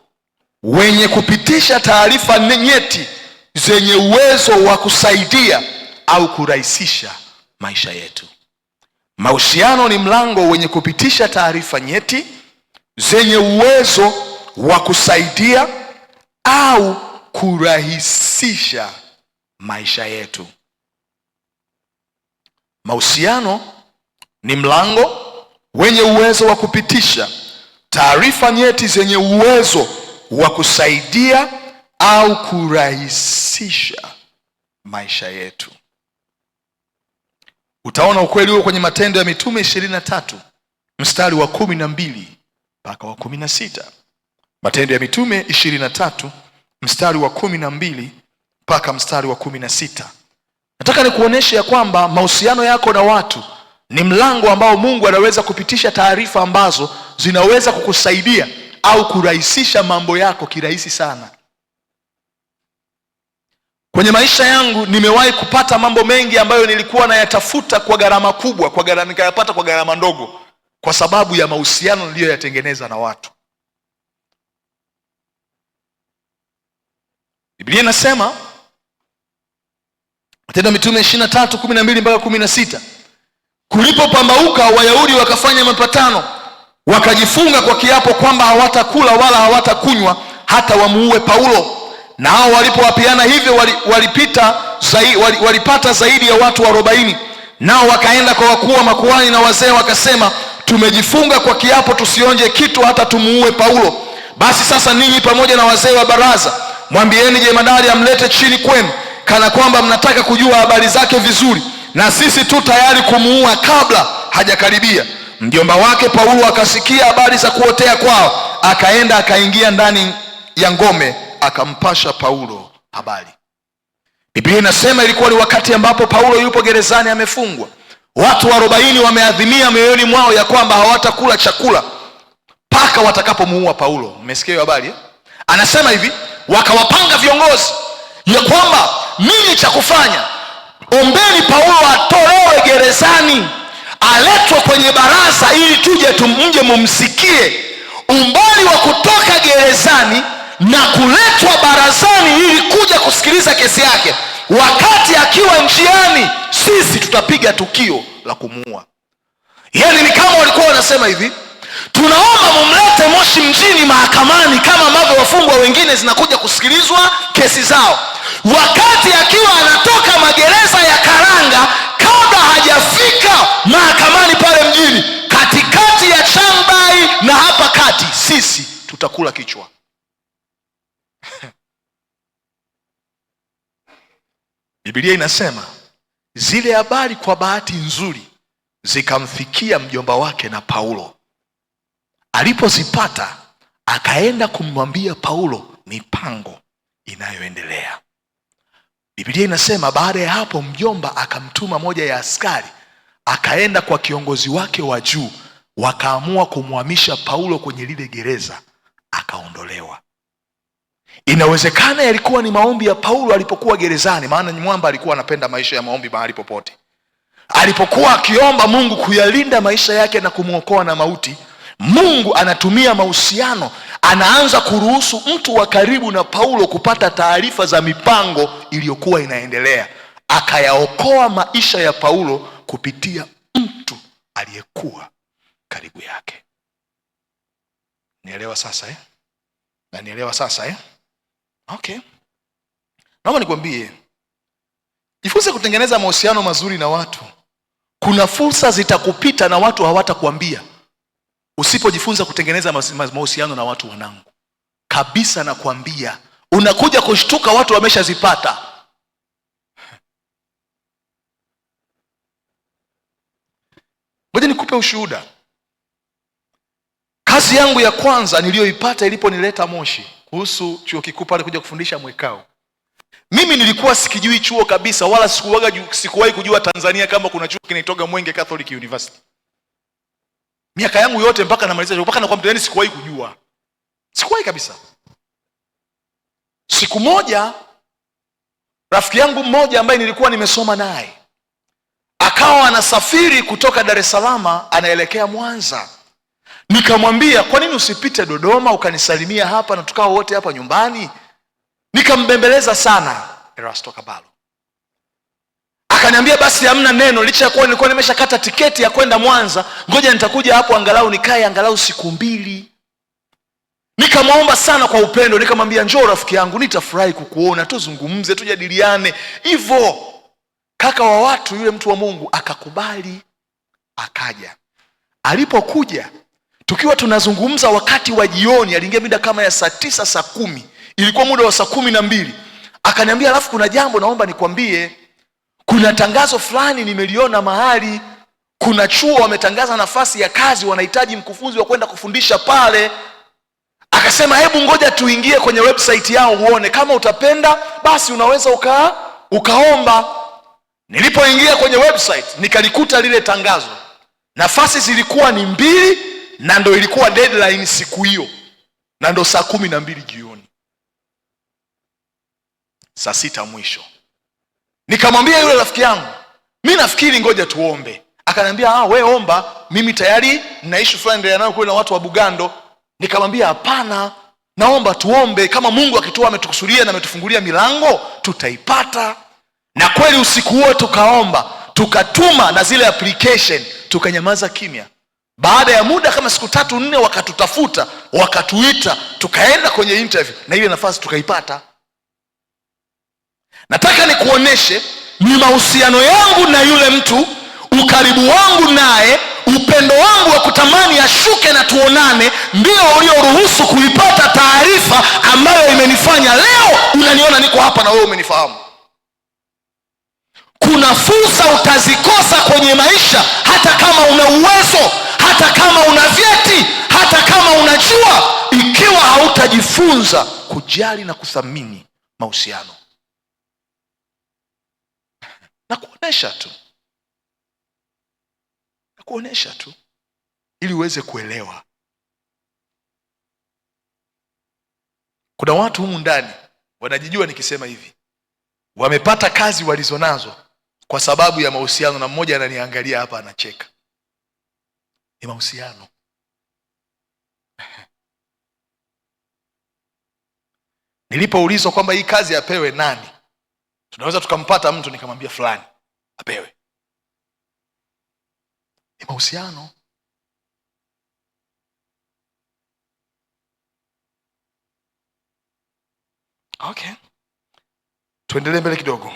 wenye kupitisha taarifa nyeti zenye uwezo wa kusaidia au kurahisisha maisha yetu. Mahusiano ni mlango wenye kupitisha taarifa nyeti zenye uwezo wa kusaidia au kurahisisha maisha yetu. Mahusiano ni mlango wenye uwezo wa kupitisha taarifa nyeti zenye uwezo wa kusaidia au kurahisisha maisha yetu. Utaona ukweli huo kwenye Matendo ya Mitume 23 mstari wa 12 mpaka wa 16. Matendo ya Mitume 23 mstari wa 12 mpaka mstari wa 16. Nataka nikuoneshe ya kwamba mahusiano yako na watu ni mlango ambao Mungu anaweza kupitisha taarifa ambazo zinaweza kukusaidia au kurahisisha mambo yako kirahisi sana. Kwenye maisha yangu nimewahi kupata mambo mengi ambayo nilikuwa nayatafuta kwa gharama kubwa, kwa gharama nikayapata kwa gharama ndogo, kwa sababu ya mahusiano niliyoyatengeneza na watu. Biblia inasema Matendo ya Mitume 23:12 mpaka 16, kulipopambauka Wayahudi wakafanya mapatano, wakajifunga kwa kiapo kwamba hawatakula wala hawatakunywa hata wamuue Paulo. Na hao walipoapiana hivyo walipata zaidi ya watu 40. Nao wakaenda kwa wakuu wa makuhani na wazee wakasema, tumejifunga kwa kiapo tusionje kitu hata tumuue Paulo. Basi sasa ninyi pamoja na wazee wa baraza mwambieni jemadari amlete chini kwenu, kana kwamba mnataka kujua habari zake vizuri, na sisi tu tayari kumuua kabla hajakaribia. Mjomba wake Paulo akasikia habari za kuotea kwao, akaenda akaingia ndani ya ngome akampasha Paulo habari. Biblia inasema ilikuwa ni wakati ambapo Paulo yupo gerezani amefungwa. Watu 40 wameadhimia mioyoni mwao ya kwamba hawatakula chakula mpaka watakapomuua Paulo. Mmesikia hiyo habari eh? Anasema hivi, wakawapanga viongozi ya kwamba nini cha kufanya, ombeni Paulo atolewe gerezani, aletwe kwenye baraza ili tuje tumje mumsikie. Umbali wa kutoka gerezani na kuletwa barazani ili kuja kusikiliza kesi yake, wakati akiwa njiani, sisi tutapiga tukio la kumuua. Yaani ni kama walikuwa wanasema hivi, tunaomba mumlete Moshi mjini mahakamani kama ambavyo wafungwa wengine zinakuja kusikilizwa kesi zao. Wakati akiwa anatoka magereza ya Karanga, kabla hajafika mahakamani pale mjini, katikati ya Changbai na hapa kati, sisi tutakula kichwa. Biblia inasema zile habari kwa bahati nzuri zikamfikia mjomba wake na Paulo. Alipozipata akaenda kumwambia Paulo mipango inayoendelea. Biblia inasema baada ya hapo mjomba akamtuma moja ya askari, akaenda kwa kiongozi wake wa juu, wakaamua kumhamisha Paulo kwenye lile gereza, akaondolewa. Inawezekana yalikuwa ni maombi ya Paulo alipokuwa gerezani, maana mwamba alikuwa anapenda maisha ya maombi mahali popote. Alipokuwa akiomba Mungu kuyalinda maisha yake na kumwokoa na mauti, Mungu anatumia mahusiano, anaanza kuruhusu mtu wa karibu na Paulo kupata taarifa za mipango iliyokuwa inaendelea, akayaokoa maisha ya Paulo kupitia mtu aliyekuwa karibu yake. Nielewa sasa eh? Na nielewa sasa eh? Okay. Naomba nikwambie, jifunze kutengeneza mahusiano mazuri na watu. Kuna fursa zitakupita na watu hawatakuambia usipojifunza kutengeneza mahusiano na watu. Wanangu, kabisa nakwambia, unakuja kushtuka watu wameshazipata. Ngoja nikupe ushuhuda. Kazi yangu ya kwanza niliyoipata iliponileta Moshi kuhusu chuo kikuu pale kuja kufundisha mwekao, mimi nilikuwa sikijui chuo kabisa, wala sikuwahi kujua Tanzania kama kuna chuo kinaitwa Mwenge Catholic University. Miaka yangu yote mpaka namaliza chuo, mpaka nakuwa mtihani, sikuwahi kujua. Sikuwahi kabisa. Siku moja rafiki yangu mmoja ambaye nilikuwa nimesoma naye akawa anasafiri kutoka Dar es Salaam anaelekea Mwanza. Nikamwambia, kwa nini usipite Dodoma ukanisalimia hapa na tukao wote hapa nyumbani? Nikambembeleza sana Erasto Kabalo. Akaniambia basi hamna neno, licha ya kuwa nilikuwa nimeshakata tiketi ya kwenda Mwanza, ngoja nitakuja hapo angalau nikae angalau siku 2. Nikamwomba sana kwa upendo, nikamwambia njoo rafiki yangu, nitafurahi kukuona, tuzungumze, tujadiliane. Hivyo kaka wa watu yule mtu wa Mungu akakubali, akaja. Alipokuja tukiwa tunazungumza wakati wa jioni, aliingia mida kama ya saa 9 saa 10, ilikuwa muda wa saa 12. Akaniambia alafu kuna jambo naomba nikwambie, kuna tangazo fulani nimeliona mahali, kuna chuo wametangaza nafasi ya kazi, wanahitaji mkufunzi wa kwenda kufundisha pale. Akasema hebu ngoja tuingie kwenye website yao uone, kama utapenda basi unaweza ukaomba. Nilipoingia kwenye website nikalikuta lile tangazo. Nafasi zilikuwa ni 2 na ndo ilikuwa deadline siku hiyo, na ndo saa 12 jioni, saa 6 mwisho. Nikamwambia yule rafiki yangu, mimi nafikiri ngoja tuombe. Akaniambia we omba, mimi tayari nina issue fulani ndio nayo kule na watu wa Bugando. Nikamwambia hapana, naomba tuombe, kama Mungu akitoa ametukusudia na ametufungulia milango tutaipata. Na kweli usiku huo tukaomba, tukatuma na zile application, tukanyamaza kimya. Baada ya muda kama siku 3-4 wakatutafuta, wakatuita, tukaenda kwenye interview na ile nafasi tukaipata. Nataka nikuoneshe ni mahusiano yangu na yule mtu, ukaribu wangu naye, upendo wangu wa kutamani ashuke na tuonane, ndio ulioruhusu kuipata taarifa ambayo imenifanya leo unaniona niko hapa na wewe umenifahamu. Kuna fursa utazikosa kwenye maisha hata kama una uwezo, hata kama una vyeti, hata kama unajua, ikiwa hautajifunza kujali na kuthamini mahusiano. Na kuonesha tu, na kuonesha tu ili uweze kuelewa. Kuna watu humu ndani wanajijua nikisema hivi, wamepata kazi walizonazo kwa sababu ya mahusiano, na mmoja ananiangalia hapa anacheka. Ni mahusiano. Nilipoulizwa kwamba hii kazi apewe nani, tunaweza tukampata mtu, nikamwambia fulani apewe. Ni mahusiano. Okay, tuendelee mbele kidogo.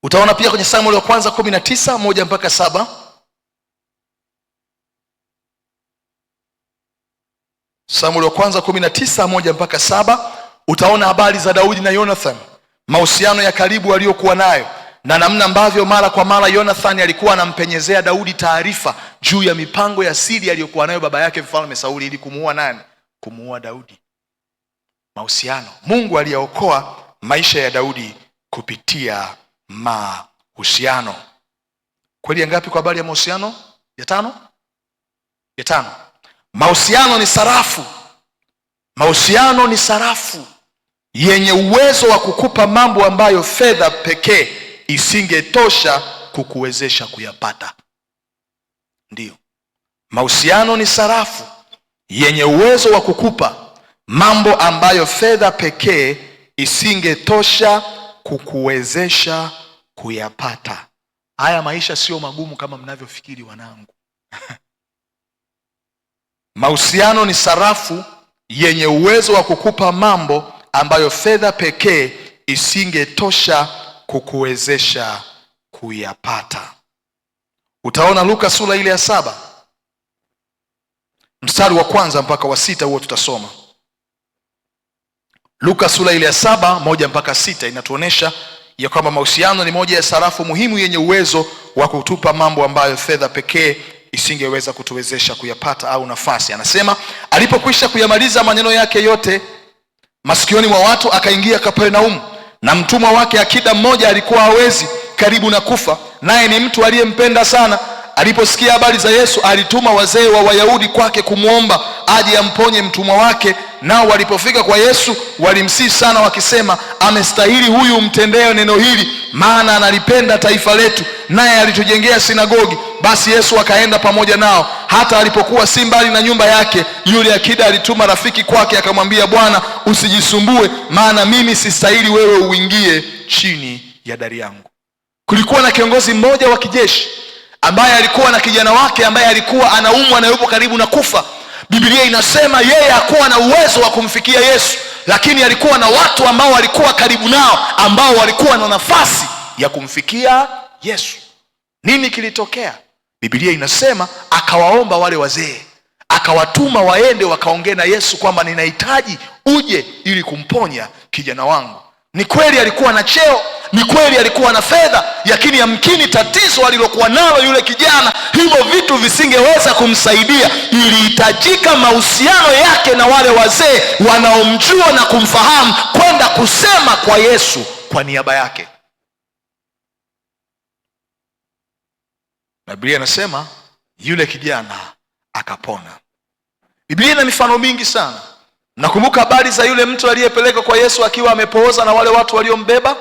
Utaona pia kwenye Samueli wa kwanza 19:1-7. Samueli wa kwanza 19:1-7, utaona habari za Daudi na Jonathan, mahusiano ya karibu aliyokuwa nayo na namna ambavyo mara kwa mara Jonathan alikuwa anampenyezea Daudi taarifa juu ya mipango ya siri aliyokuwa nayo baba yake mfalme Sauli ili kumuua nani? Kumuua Daudi. Mahusiano. Mungu aliyaokoa maisha ya Daudi kupitia mahusiano. Kweli ngapi kwa habari ya mahusiano? Ya tano? Ya tano. Mahusiano ni sarafu. Mahusiano ni sarafu yenye uwezo wa kukupa mambo ambayo fedha pekee isingetosha kukuwezesha kuyapata. Ndiyo. Mahusiano ni sarafu yenye uwezo wa kukupa mambo ambayo fedha pekee isingetosha kukuwezesha kuyapata. Haya maisha sio magumu kama mnavyofikiri wanangu. Mahusiano ni sarafu yenye uwezo wa kukupa mambo ambayo fedha pekee isingetosha kukuwezesha kuyapata. Utaona Luka sura ile ya 7 mstari wa 1 mpaka wa 6, huo tutasoma. Luka sura ile ya 7:1-6 inatuonesha ya kwamba mahusiano ni moja ya sarafu muhimu yenye uwezo wa kutupa mambo ambayo fedha pekee isingeweza kutuwezesha kuyapata au nafasi. Anasema alipokwisha kuyamaliza maneno yake yote masikioni mwa watu, akaingia Kapernaumu, na mtumwa wake akida mmoja alikuwa hawezi, karibu na kufa, naye ni mtu aliyempenda sana. Aliposikia habari za Yesu, alituma wazee wa Wayahudi kwake kumwomba aje amponye mtumwa wake. Nao walipofika kwa Yesu walimsihi sana wakisema, amestahili huyu umtendee neno hili, maana analipenda taifa letu, naye alitujengea sinagogi. Basi Yesu akaenda pamoja nao. Hata alipokuwa si mbali na nyumba yake, yule akida alituma rafiki kwake akamwambia, Bwana, usijisumbue, maana mimi sistahili wewe uingie chini ya dari yangu. Kulikuwa na kiongozi mmoja wa kijeshi ambaye alikuwa na kijana wake ambaye alikuwa anaumwa na yupo karibu na kufa. Biblia inasema yeye hakuwa na uwezo wa kumfikia Yesu, lakini alikuwa na watu ambao walikuwa karibu nao, ambao walikuwa na nafasi ya kumfikia Yesu. Nini kilitokea? Biblia inasema akawaomba wale wazee, akawatuma waende wakaongee na Yesu kwamba ninahitaji uje ili kumponya kijana wangu. Ni kweli alikuwa na cheo, ni kweli alikuwa na fedha, lakini yamkini tatizo alilokuwa nalo yule kijana, hivyo vitu visingeweza kumsaidia. Ilihitajika mahusiano yake na wale wazee wanaomjua na kumfahamu, kwenda kusema kwa Yesu kwa niaba yake. Na Biblia inasema yule kijana akapona. Biblia ina mifano mingi sana. Nakumbuka habari za yule mtu aliyepelekwa kwa Yesu akiwa amepooza na wale watu waliombeba.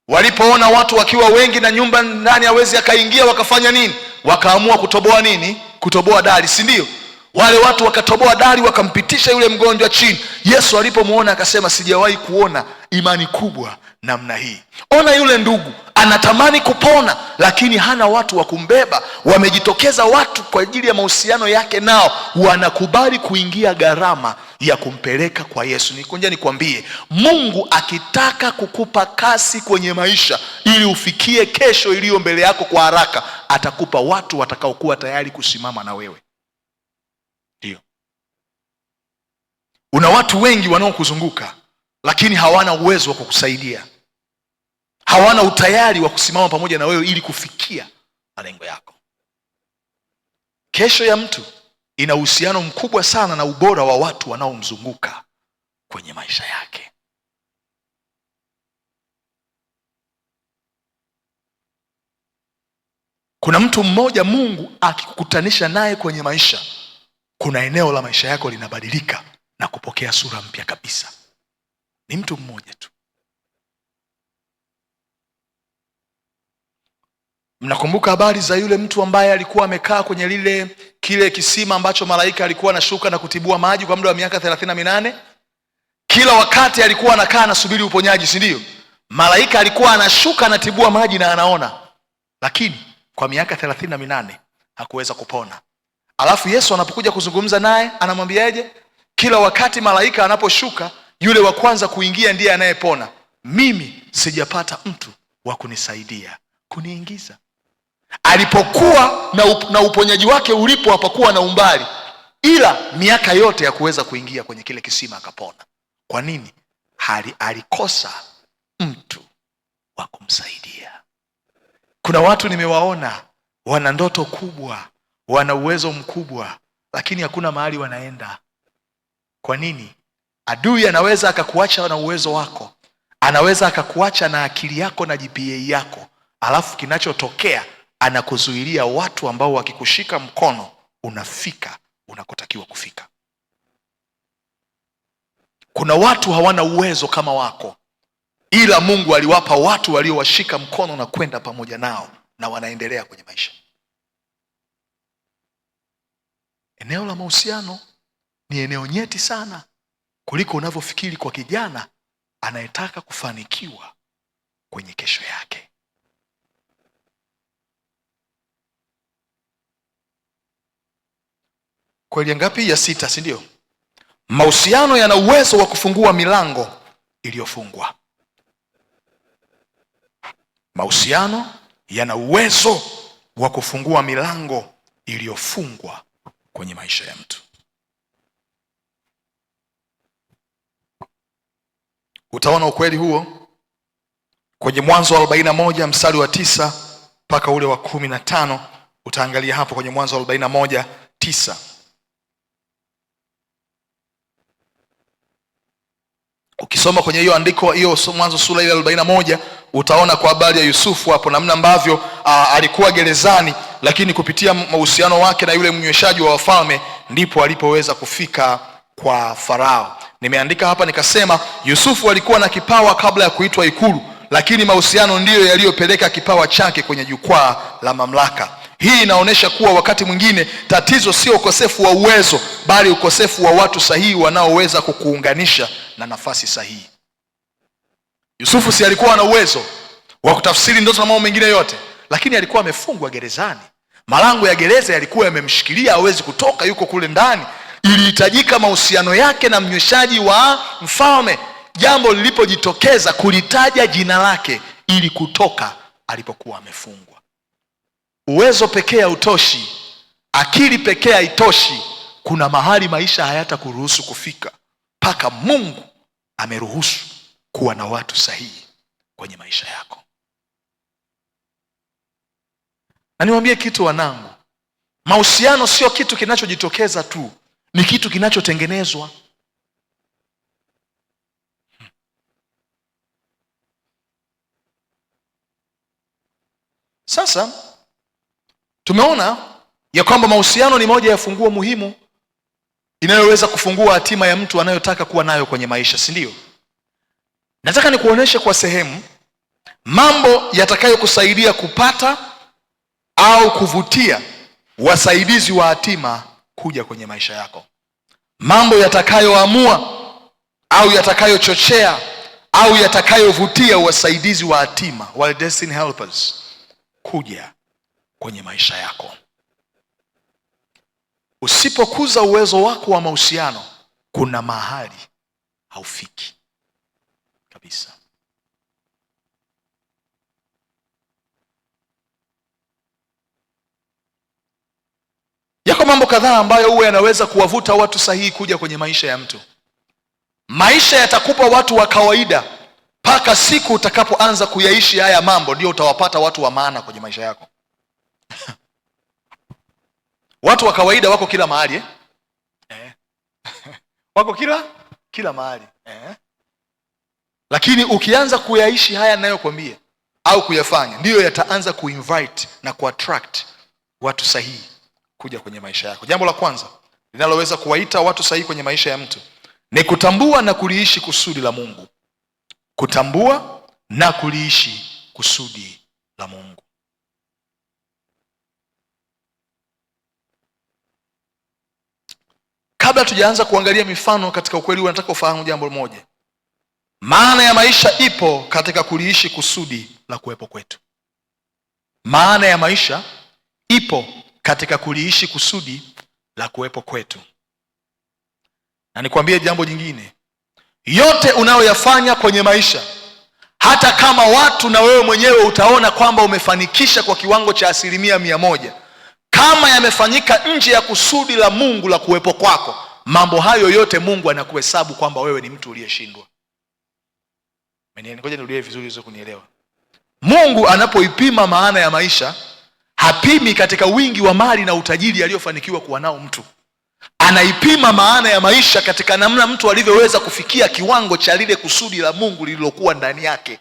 Walipoona watu wakiwa wengi na nyumba ndani hawezi akaingia, wakafanya nini? Wakaamua kutoboa nini? Kutoboa dari, si ndio? Wale watu wakatoboa dari, wakampitisha yule mgonjwa chini. Yesu alipomuona akasema, sijawahi kuona imani kubwa namna hii. Ona yule ndugu anatamani kupona, lakini hana watu wa kumbeba. Wamejitokeza watu kwa ajili ya mahusiano yake nao, wanakubali kuingia gharama ya kumpeleka kwa Yesu. Nikunja nikwambie, Mungu akitaka kukupa kasi kwenye maisha ili ufikie kesho iliyo mbele yako kwa haraka, atakupa watu watakaokuwa tayari kusimama na wewe. Ndio, una watu wengi wanaokuzunguka, lakini hawana uwezo wa kukusaidia, hawana utayari wa kusimama pamoja na wewe ili kufikia malengo yako. Kesho ya mtu ina uhusiano mkubwa sana na ubora wa watu wanaomzunguka kwenye maisha yake. Kuna mtu mmoja Mungu akikukutanisha naye kwenye maisha, kuna eneo la maisha yako linabadilika na kupokea sura mpya kabisa. Ni mtu mmoja tu. Mnakumbuka habari za yule mtu ambaye alikuwa amekaa kwenye kile kisima ambacho malaika alikuwa anashuka na kutibua maji kwa muda wa miaka 38? Kila wakati alikuwa anakaa anasubiri uponyaji, si ndio? Malaika alikuwa anashuka anatibua maji na anaona, lakini kwa miaka 38 hakuweza kupona. Alafu Yesu anapokuja kuzungumza naye anamwambiaje? Kila wakati malaika anaposhuka, yule wa kwanza kuingia ndiye anayepona. Mimi sijapata mtu wa kunisaidia kuniingiza. Alipokuwa na uponyaji wake ulipo hapakuwa na umbali, ila miaka yote ya kuweza kuingia kwenye kile kisima akapona. Kwa nini? Alikosa mtu wa kumsaidia. Kuna watu nimewaona wana ndoto kubwa, wana uwezo mkubwa, lakini hakuna mahali wanaenda. Kwa nini? Adui anaweza akakuacha na uwezo wako, anaweza akakuacha na akili yako na GPA yako, alafu kinachotokea anakuzuilia watu ambao wakikushika mkono unafika unakotakiwa kufika. Kuna watu hawana uwezo kama wako, ila Mungu aliwapa watu waliowashika mkono na kwenda pamoja nao na wanaendelea kwenye maisha. Eneo la mahusiano ni eneo nyeti sana kuliko unavyofikiri kwa kijana anayetaka kufanikiwa kwenye kesho yake. Kweli ngapi? Ya 6, si ndio? Mahusiano yana uwezo wa kufungua milango iliyofungwa. Mahusiano yana uwezo wa kufungua milango iliyofungwa kwenye maisha ya mtu. Utaona ukweli huo kwenye Mwanzo wa 41 mstari wa 9 mpaka ule wa 15. Utaangalia hapo kwenye Mwanzo wa 41:9. Ukisoma kwenye hiyo andiko hiyo Mwanzo sura ile 41, utaona kwa habari ya Yusufu hapo namna ambavyo alikuwa gerezani, lakini kupitia mahusiano wake na yule mnyweshaji wa wafalme ndipo alipoweza kufika kwa Farao. Nimeandika hapa nikasema, Yusufu alikuwa na kipawa kabla ya kuitwa ikulu, lakini mahusiano ndiyo yaliyopeleka kipawa chake kwenye jukwaa la mamlaka. Hii inaonyesha kuwa wakati mwingine tatizo sio ukosefu wa uwezo, bali ukosefu wa watu sahihi wanaoweza kukuunganisha na nafasi sahihi. Yusufu si alikuwa na uwezo wa kutafsiri ndoto na mambo mengine yote, lakini alikuwa amefungwa gerezani. Malango ya gereza yalikuwa yamemshikilia, hawezi kutoka, yuko kule ndani. Ilihitajika mahusiano yake na mnyweshaji wa mfalme, jambo lilipojitokeza kulitaja jina lake ili kutoka alipokuwa amefungwa. Uwezo pekee hautoshi, akili pekee haitoshi. Kuna mahali maisha hayatakuruhusu kufika mpaka Mungu ameruhusu kuwa na watu sahihi kwenye maisha yako. Na niwaambie kitu wanangu, mahusiano sio kitu kinachojitokeza tu, ni kitu kinachotengenezwa. Sasa tumeona ya kwamba mahusiano ni moja ya funguo muhimu inayoweza kufungua hatima ya mtu anayotaka kuwa nayo kwenye maisha, si ndio? Nataka nikuoneshe kwa sehemu mambo yatakayokusaidia kupata au kuvutia wasaidizi wa hatima kuja kwenye maisha yako, mambo yatakayoamua au yatakayochochea au yatakayovutia wasaidizi wa hatima, wale destiny helpers, kuja kwenye maisha yako. Usipokuza uwezo wako wa mahusiano, kuna mahali haufiki kabisa. Yako mambo kadhaa ambayo huwa yanaweza kuwavuta watu sahihi kuja kwenye maisha ya mtu. Maisha yatakupa watu wa kawaida mpaka siku utakapoanza kuyaishi haya mambo, ndio utawapata watu wa maana kwenye maisha yako. Watu wa kawaida wako kila mahali eh? Wako kila mahali eh? Lakini ukianza kuyaishi haya ninayokuambia au kuyafanya, ndiyo yataanza kuinvite na kuattract watu sahihi kuja kwenye maisha yako. Jambo la kwanza linaloweza kuwaita watu sahihi kwenye maisha ya mtu ni kutambua na kuliishi kusudi la Mungu. Kutambua na kuliishi kusudi la Mungu. Kabla tujaanza kuangalia mifano katika ukweli huu, nataka ufahamu jambo moja. Maana ya maisha ipo katika kuliishi kusudi la kuwepo kwetu. Maana ya maisha ipo katika kuliishi kusudi la kuwepo kwetu. Na nikwambie jambo jingine, yote unayoyafanya kwenye maisha, hata kama watu na wewe mwenyewe utaona kwamba umefanikisha kwa kiwango cha 100%, kama yamefanyika nje ya kusudi la Mungu la kuwepo kwako, mambo hayo yote Mungu anakuhesabu kwamba wewe ni mtu uliyeshindwa. Ngoja nirudie vizuri uweze kunielewa. Mungu anapoipima maana ya maisha, hapimi katika wingi wa mali na utajiri aliyofanikiwa kuwa nao mtu. Anaipima maana ya maisha katika namna mtu alivyoweza kufikia kiwango cha lile kusudi la Mungu lililokuwa ndani yake.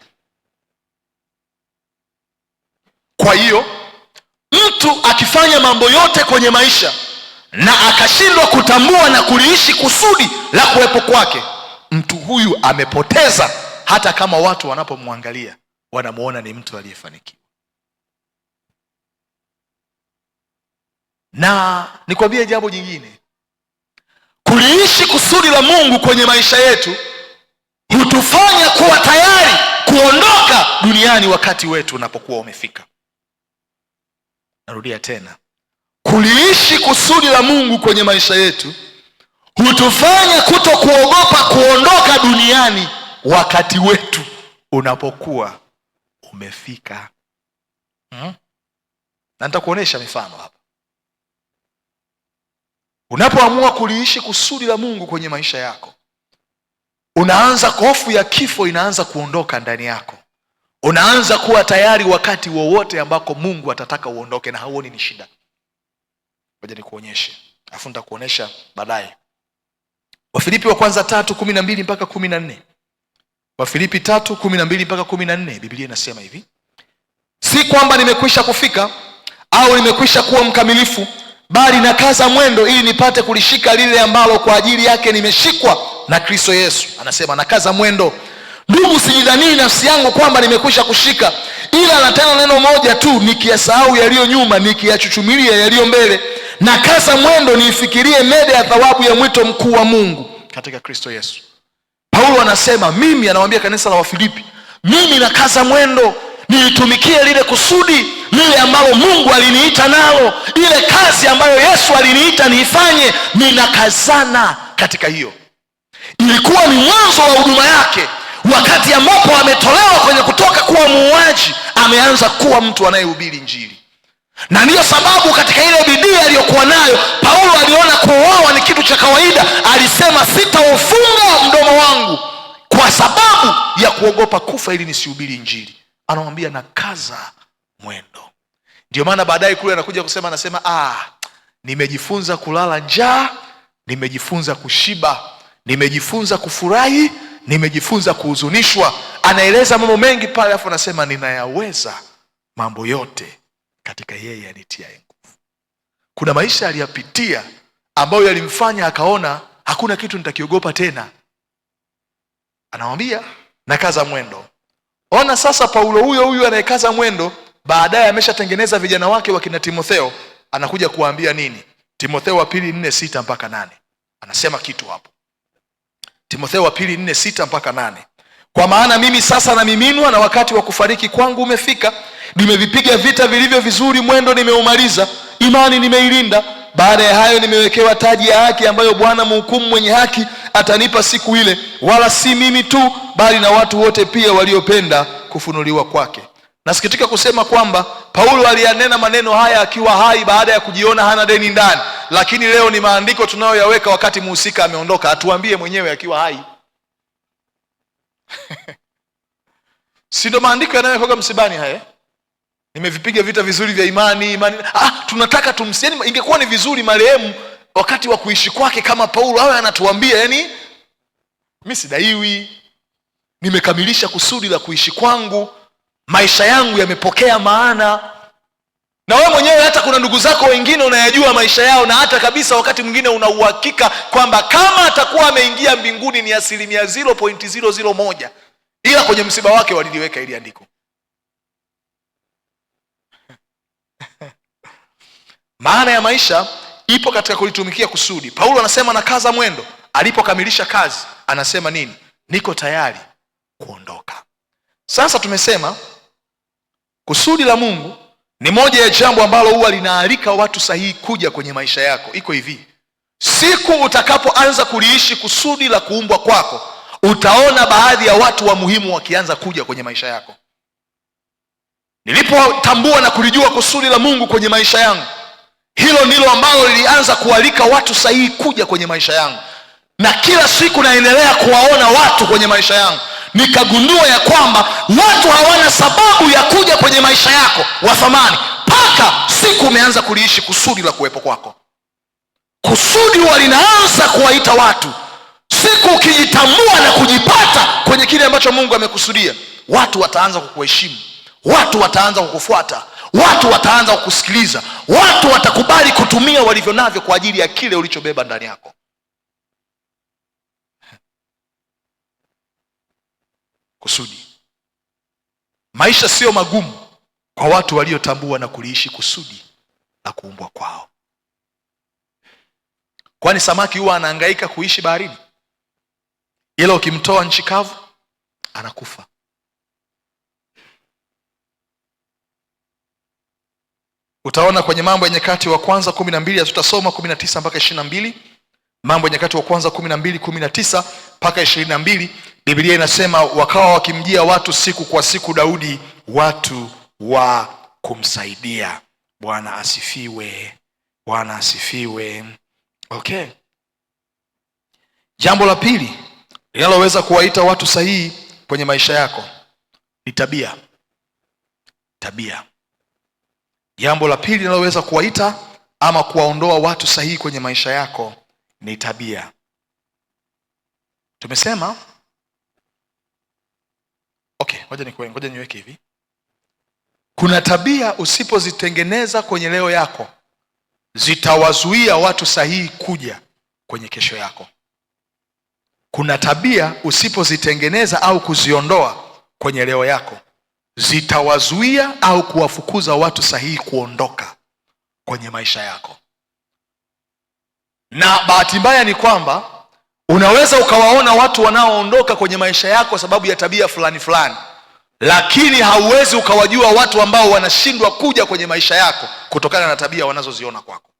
Kwa hiyo mtu akifanya mambo yote kwenye maisha na akashindwa kutambua na kuliishi kusudi la kuwepo kwake, mtu huyu amepoteza, hata kama watu wanapomwangalia wanamuona ni mtu aliyefanikiwa. Na nikwambie jambo jingine, kuliishi kusudi la Mungu kwenye maisha yetu hutufanya kuwa tayari kuondoka duniani wakati wetu unapokuwa umefika. Narudia tena, kuliishi kusudi la Mungu kwenye maisha yetu hutufanya kutokuogopa kuondoka duniani wakati wetu unapokuwa umefika. Na nitakuonesha mifano hapa. Unapoamua kuliishi kusudi la Mungu kwenye maisha yako, unaanza, hofu ya kifo inaanza kuondoka ndani yako. Unaanza kuwa tayari wakati wowote ambako Mungu atataka uondoke, na hauoni ni shida. Ngoja nikuonyeshe, afu nitakuonesha baadaye. Wafilipi wa kwanza 3:12 mpaka 14. Wafilipi 3:12 mpaka 14, Biblia inasema hivi: si kwamba nimekwisha kufika au nimekwisha kuwa mkamilifu, bali nakaza mwendo ili nipate kulishika lile ambalo kwa ajili yake nimeshikwa na Kristo Yesu. Anasema nakaza mwendo. Ndugu, sijidhanii nafsi yangu kwamba nimekwisha kushika, ila natenda neno moja tu, nikiyasahau yaliyo nyuma, nikiyachuchumilia yaliyo mbele, nakaza mwendo niifikirie mede ya thawabu ya mwito mkuu wa Mungu katika Kristo Yesu. Paulo anasema mimi, anawaambia kanisa la Wafilipi, mimi nakaza mwendo nilitumikie lile kusudi lile ambalo Mungu aliniita nalo, ile kazi ambayo Yesu aliniita niifanye, ninakazana katika hiyo. Ilikuwa ni mwanzo wa huduma yake, wakati ambapo ametolewa kwenye kutoka kuwa muuaji, ameanza kuwa mtu anayehubiri Injili. Na ndiyo sababu katika ile bidii aliyokuwa nayo Paulo aliona kuuawa ni kitu cha kawaida. Alisema sitaufunga mdomo wangu kwa sababu ya kuogopa kufa ili nisihubiri Injili. Anamwambia nakaza mwendo. Ndio maana baadaye kule anakuja kusema, anasema nimejifunza kulala njaa, nimejifunza kushiba, nimejifunza kufurahi, nimejifunza kuhuzunishwa. Anaeleza mambo mengi pale, alafu anasema ninayaweza mambo yote katika yeye anitiaye nguvu. Kuna maisha aliyapitia ambayo yalimfanya akaona hakuna kitu nitakiogopa tena. Anamwambia nakaza mwendo. Ona sasa, Paulo huyo huyo anayekaza mwendo baadaye ameshatengeneza vijana wake wakina Timotheo, anakuja kuwaambia nini? Timotheo wa pili 4:6 mpaka 8. Anasema kitu hapo. Timotheo wa pili 4:6 mpaka 8. Kwa maana mimi sasa namiminwa na wakati wa kufariki kwangu umefika. Nimevipiga vita vilivyo vizuri, mwendo nimeumaliza, imani nimeilinda. Baada ya hayo nimewekewa taji ya haki ambayo Bwana mhukumu mwenye haki atanipa siku ile, wala si mimi tu, bali na watu wote pia waliopenda kufunuliwa kwake. Nasikitika kusema kwamba Paulo aliyanena maneno haya akiwa hai baada ya kujiona hana deni ndani, lakini leo ni maandiko tunayoyaweka wakati muhusika ameondoka. Atuambie mwenyewe akiwa hai. Si ndo maandiko yanayowekwa msibani haya? Nimevipiga vita vizuri vya imani, imani. Tunataka tumsieni. Ingekuwa ni vizuri marehemu wakati wa kuishi kwake kama Paulo awe anatuambia, yani mimi sidaiwi, nimekamilisha kusudi la kuishi kwangu, maisha yangu yamepokea maana. Na wewe mwenyewe hata kuna ndugu zako wengine unayajua maisha yao, na hata kabisa wakati mwingine una uhakika kwamba kama atakuwa ameingia mbinguni ni 0.001, ila kwenye msiba wake waliliweka ili andiko. Maana ya maisha ipo katika kulitumikia kusudi. Paulo anasema nakaza mwendo. Alipokamilisha kazi anasema nini? Niko tayari kuondoka. Sasa tumesema kusudi la Mungu ni moja ya jambo ambalo huwa linaalika watu sahihi kuja kwenye maisha yako. Iko hivi: siku utakapoanza kuliishi kusudi la kuumbwa kwako, utaona baadhi ya watu wa muhimu wakianza kuja kwenye maisha yako. Nilipotambua na kulijua kusudi la Mungu kwenye maisha yangu, hilo ndilo ambalo lilianza kualika watu sahihi kuja kwenye maisha yangu, na kila siku naendelea kuwaona watu kwenye maisha yangu. Nikagundua ya kwamba watu hawana sababu ya kuja kwenye maisha yako wa thamani mpaka siku umeanza kuliishi kusudi la kuwepo kwako. Kusudi huwa linaanza kuwaita watu siku ukijitambua na kujipata kwenye kile ambacho Mungu amekusudia, watu wataanza kukuheshimu, watu wataanza kukufuata, watu wataanza kukusikiliza, watu watakubali kutumia walivyo navyo kwa ajili ya kile ulichobeba ndani yako. Kusudi. Maisha sio magumu kwa watu waliotambua na kuliishi kusudi la kuumbwa kwao. Kwani samaki huwa anahangaika kuishi baharini, ila ukimtoa nchi kavu anakufa. Utaona kwenye Mambo ya Nyakati wa Kwanza 12, hatutasoma 19 mpaka 22. Mambo ya Nyakati wa Kwanza 12 19 mpaka 22, Biblia inasema wakawa wakimjia watu siku kwa siku Daudi, watu wa kumsaidia. Bwana asifiwe, Bwana asifiwe. Okay, jambo la pili linaloweza kuwaita watu sahihi kwenye maisha yako ni tabia. Tabia. Jambo la pili linaloweza kuwaita ama kuwaondoa watu sahihi kwenye maisha yako ni tabia. Tumesema okay, ngoja niweke hivi. Kuna tabia usipozitengeneza kwenye leo yako zitawazuia watu sahihi kuja kwenye kesho yako. Kuna tabia usipozitengeneza au kuziondoa kwenye leo yako zitawazuia au kuwafukuza watu sahihi kuondoka kwenye maisha yako. Na bahati mbaya ni kwamba unaweza ukawaona watu wanaoondoka kwenye maisha yako sababu ya tabia fulani fulani, lakini hauwezi ukawajua watu ambao wanashindwa kuja kwenye maisha yako kutokana na tabia wanazoziona kwako.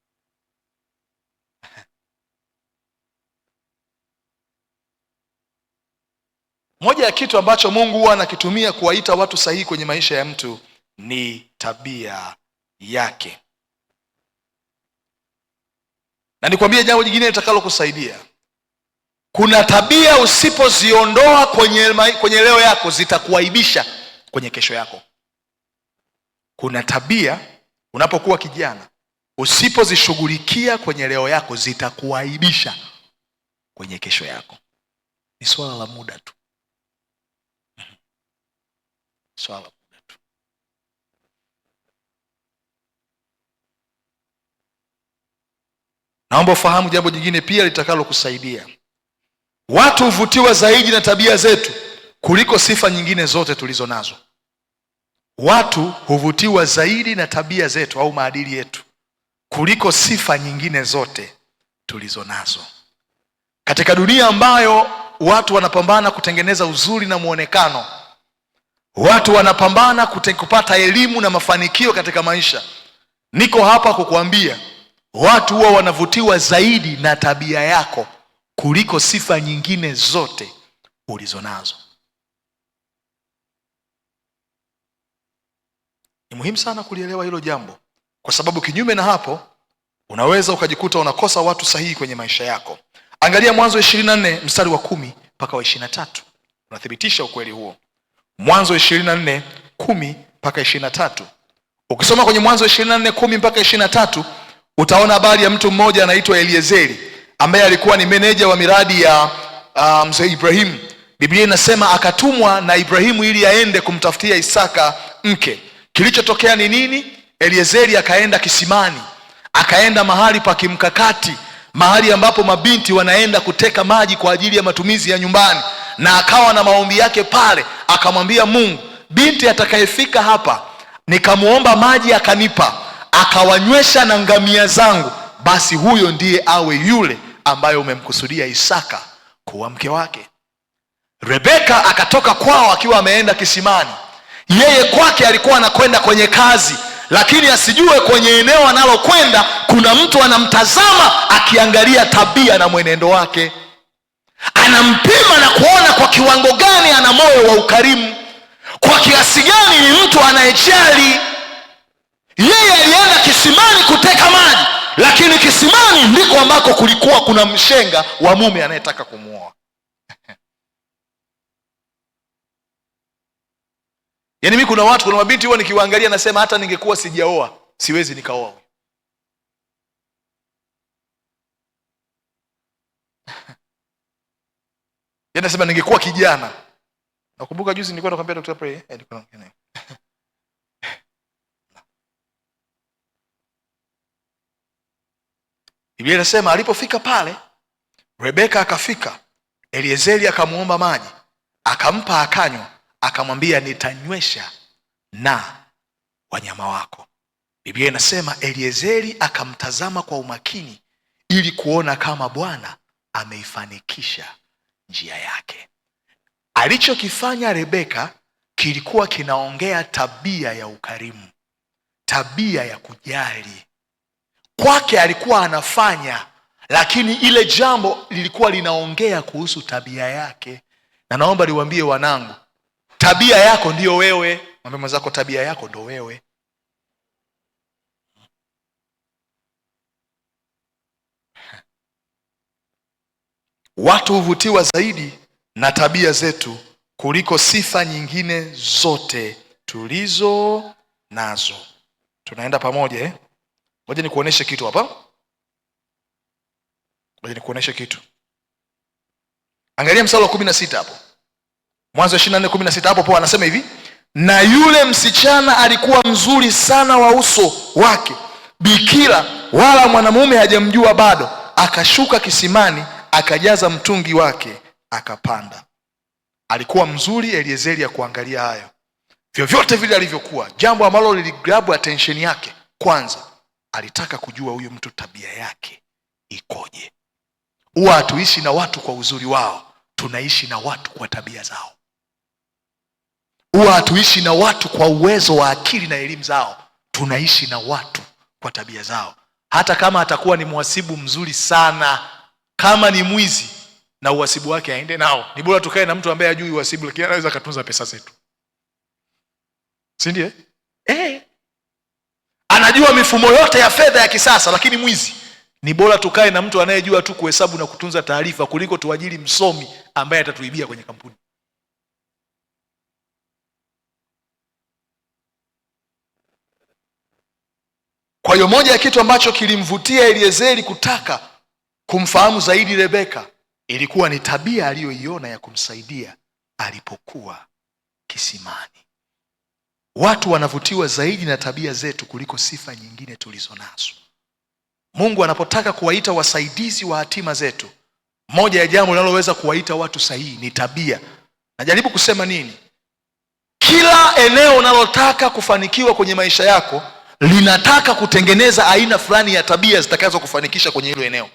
Moja ya kitu ambacho Mungu huwa anakitumia kuwaita watu sahihi kwenye maisha ya mtu ni tabia yake. Na nikwambie jambo jingine litakalokusaidia. Kuna tabia usipoziondoa kwenye leo yako zitakuaibisha kwenye kesho yako. Kuna tabia unapokuwa kijana usipozishughulikia kwenye leo yako zitakuaibisha kwenye kesho yako. Ni swala la muda tu. Swala la muda tu. Naomba ufahamu jambo jingine pia litakalokusaidia. Watu huvutiwa zaidi na tabia zetu kuliko sifa nyingine zote tulizo nazo. Watu huvutiwa zaidi na tabia zetu au maadili yetu kuliko sifa nyingine zote tulizo nazo. Katika dunia ambayo watu wanapambana kutengeneza uzuri na muonekano, watu wanapambana kupata elimu na mafanikio katika maisha, niko hapa kukuambia watu huwa wanavutiwa zaidi na tabia yako kuliko sifa nyingine zote ulizonazo. Ni muhimu sana kulielewa hilo jambo, kwa sababu kinyume na hapo unaweza ukajikuta unakosa watu sahihi kwenye maisha yako. Angalia Mwanzo 24 mstari wa 10 mpaka wa 23, unathibitisha ukweli huo. Mwanzo 24 10 mpaka 23. Ukisoma kwenye Mwanzo 24 10 mpaka 23 utaona habari ya mtu mmoja anaitwa Eliezeri ambaye alikuwa ni meneja wa miradi ya mzee Ibrahimu. Biblia inasema akatumwa na Ibrahimu ili aende kumtafutia Isaka mke. Kilichotokea ni nini? Eliezeri akaenda kisimani, akaenda mahali pa kimkakati, mahali ambapo mabinti wanaenda kuteka maji kwa ajili ya matumizi ya nyumbani, na akawa na maombi yake pale. Akamwambia Mungu, binti atakayefika hapa nikamuomba maji akanipa, akawanywesha na ngamia zangu, basi huyo ndiye awe yule ambaye umemkusudia Isaka kuwa mke wake. Rebeka akatoka kwao akiwa ameenda kisimani. Yeye kwake alikuwa anakwenda kwenye kazi, lakini asijue kwenye eneo analokwenda kuna mtu anamtazama akiangalia tabia na mwenendo wake, anampima na kuona kwa kiwango gani ana moyo wa ukarimu, kwa kiasi gani ni mtu anayejali. Yeye alienda kisimani kuteka maji, lakini kisimani ndiko ambako kulikuwa kuna mshenga wa mume anayetaka kumuoa. Yaani mimi kuna watu, kuna mabinti huwa nikiwaangalia nasema hata ningekuwa sijaoa siwezi nikaoa. Yaani nasema ningekuwa kijana. Nakumbuka juzi nilikuwa nakwambia Dr. Pray, nilikuwa naongea naye. Biblia inasema alipofika pale Rebeka akafika, Eliezeri akamuomba maji, akampa akanywa, akamwambia nitanywesha na wanyama wako. Biblia inasema Eliezeri akamtazama kwa umakini ili kuona kama Bwana ameifanikisha njia yake. Alichokifanya Rebeka kilikuwa kinaongea tabia ya ukarimu, tabia ya kujali. Kwake alikuwa anafanya, lakini ile jambo lilikuwa linaongea kuhusu tabia yake. Na naomba niwaambie wanangu, tabia yako ndiyo wewe. Mwambie mwenzako, tabia yako ndio wewe. Watu huvutiwa zaidi na tabia zetu kuliko sifa nyingine zote tulizo nazo. Tunaenda pamoja eh? Ngoja nikuoneshe kitu hapa. Ngoja nikuoneshe kitu. Angalia mstari wa 16 hapo. Mwanzo 24:16 hapo poa, anasema hivi: Na yule msichana alikuwa mzuri sana wa uso wake, bikira, wala mwanamume hajamjua bado. Akashuka kisimani, akajaza mtungi wake, akapanda. Alikuwa mzuri Eliezeri ya kuangalia hayo. Vyovyote vile alivyokuwa, jambo ambalo liligrab attention yake kwanza, alitaka kujua huyu mtu tabia yake ikoje. Huwa hatuishi na watu kwa uzuri wao, tunaishi na watu kwa tabia zao. Huwa hatuishi na watu kwa uwezo wa akili na elimu zao, tunaishi na watu kwa tabia zao. Hata kama atakuwa ni mhasibu mzuri sana, kama ni mwizi na uhasibu wake aende nao, ni bora tukae na mtu ambaye hajui uhasibu, lakini anaweza akatunza pesa zetu, si ndiyo? Anajua mifumo yote ya fedha ya kisasa, lakini mwizi. Ni bora tukae na mtu anayejua tu kuhesabu na kutunza taarifa kuliko tuajiri msomi ambaye atatuibia kwenye kampuni. Kwa hiyo moja ya kitu ambacho kilimvutia Eliezeri kutaka kumfahamu zaidi Rebeka ilikuwa ni tabia aliyoiona ya kumsaidia alipokuwa kisimani. Watu wanavutiwa zaidi na tabia zetu kuliko sifa nyingine tulizo nazo. Mungu anapotaka kuwaita wasaidizi wa hatima zetu, moja ya jambo linaloweza kuwaita watu sahihi ni tabia. Najaribu kusema nini? Kila eneo unalotaka kufanikiwa kwenye maisha yako linataka kutengeneza aina fulani ya tabia zitakazo kufanikisha kwenye hilo eneo.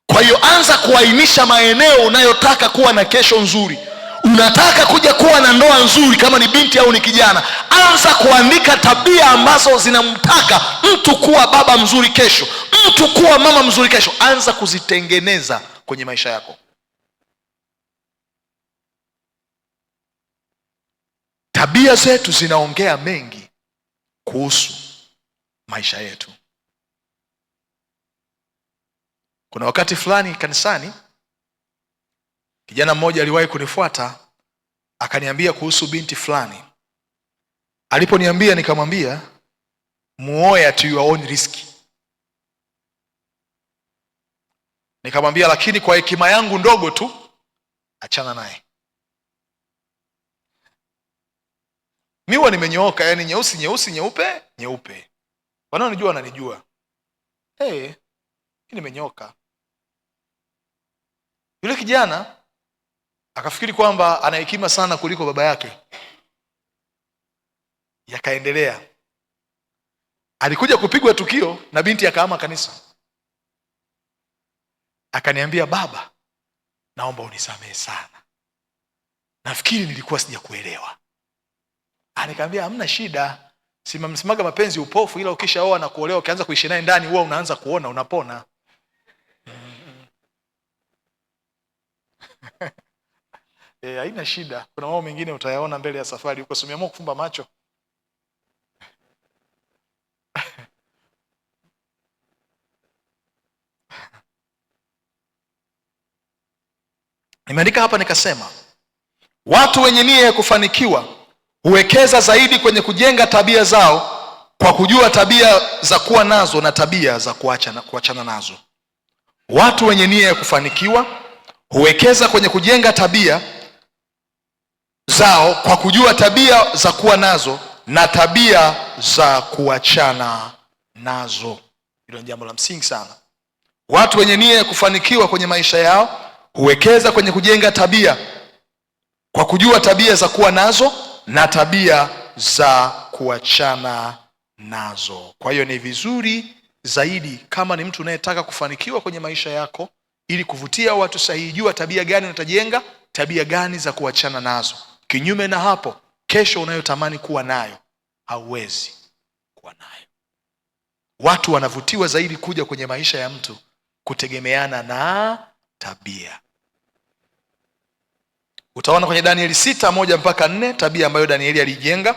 Kwa hiyo anza kuainisha maeneo unayotaka kuwa na kesho nzuri. Unataka kuja kuwa na ndoa nzuri, kama ni binti au ni kijana, anza kuandika tabia ambazo zinamtaka mtu kuwa baba mzuri kesho, mtu kuwa mama mzuri kesho. Anza kuzitengeneza kwenye maisha yako. Tabia zetu zinaongea mengi kuhusu maisha yetu. Kuna wakati fulani kanisani, kijana mmoja aliwahi kunifuata akaniambia kuhusu binti fulani. Aliponiambia nikamwambia muoe at your own risk. Nikamwambia lakini kwa hekima yangu ndogo tu achana naye. Mimi huwa nimenyooka, yani nyeusi nyeusi nyeupe nyeupe. Wanaonijua wananijua. Hey, nimenyoka. Yule kijana akafikiri kwamba ana hekima sana kuliko baba yake. Yakaendelea. Alikuja kupigwa tukio na binti akahama kanisa. Akaniambia, baba, naomba unisamehe sana, nafikiri nilikuwa sijakuelewa. Nikamwambia hamna shida, simamsimaga mapenzi upofu, ila ukishaoa na kuolewa ukianza kuishi naye ndani huwa unaanza kuona, unapona. Haina shida. Kuna mambo mengine utayaona mbele ya safari huko, usiamua kufumba macho. Nimeandika hapa nikasema, watu wenye nia ya kufanikiwa huwekeza zaidi kwenye kujenga tabia zao kwa kujua tabia za kuwa nazo na tabia za kuachana nazo. Watu wenye nia ya kufanikiwa huwekeza kwenye kujenga tabia zao kwa kujua tabia za kuwa nazo na tabia za kuachana nazo. Hilo ni jambo la msingi sana. Watu wenye nia ya kufanikiwa kwenye maisha yao huwekeza kwenye kujenga tabia kwa kujua tabia za kuwa nazo na tabia za kuachana nazo. Kwa hiyo ni vizuri zaidi kama ni mtu unayetaka kufanikiwa kwenye maisha yako, ili kuvutia watu sahihi, jua tabia gani utajenga, tabia gani za kuachana nazo. Kinyume na hapo, kesho unayotamani kuwa nayo hauwezi kuwa nayo. Watu wanavutiwa zaidi kuja kwenye maisha ya mtu kutegemeana na tabia. Utaona kwenye Danieli 6:1-4 tabia ambayo Danieli alijenga.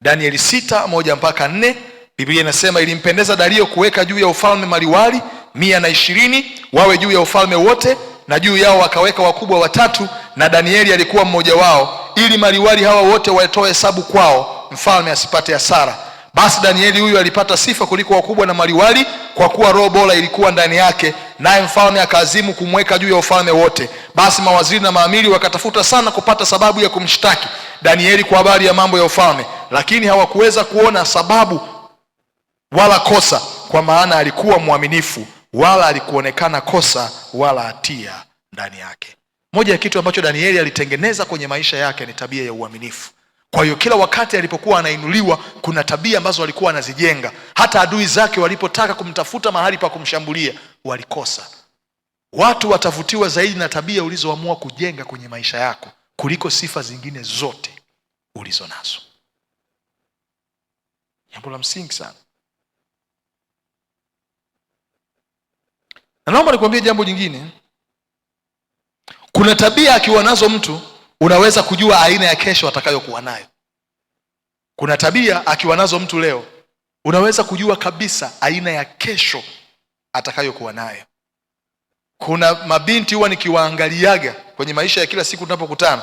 Danieli 6:1-4, Biblia inasema ilimpendeza Dario kuweka juu ya ufalme maliwali 120 wawe juu ya ufalme wote, na juu yao wakaweka wakubwa watatu, na Danieli alikuwa mmoja wao, ili maliwali hawa wote watoe hesabu kwao, mfalme asipate hasara. Basi Danieli huyu alipata sifa kuliko wakubwa na maliwali, kwa kuwa roho bora ilikuwa ndani yake, naye mfalme akaazimu kumweka juu ya ufalme wote. Basi mawaziri na maamiri wakatafuta sana kupata sababu ya kumshtaki Danieli kwa habari ya mambo ya ufalme, lakini hawakuweza kuona sababu wala kosa, kwa maana alikuwa mwaminifu, wala alikuonekana kosa wala hatia ndani yake. Moja ya kitu ambacho Danieli alitengeneza kwenye maisha yake ni tabia ya uaminifu. Kwa hiyo kila wakati alipokuwa anainuliwa, kuna tabia ambazo alikuwa anazijenga. Hata adui zake walipotaka kumtafuta mahali pa kumshambulia walikosa. Watu watavutiwa zaidi na tabia ulizoamua kujenga kwenye maisha yako kuliko sifa zingine zote ulizo nazo. Jambo la msingi sana. Na naomba nikuambie jambo jingine. Kuna tabia akiwa nazo mtu unaweza kujua aina ya kesho atakayokuwa nayo. Kuna tabia akiwa nazo mtu leo unaweza kujua kabisa aina ya kesho atakayokuwa nayo. Kuna mabinti huwa nikiwaangaliaga kwenye maisha ya kila siku tunapokutana,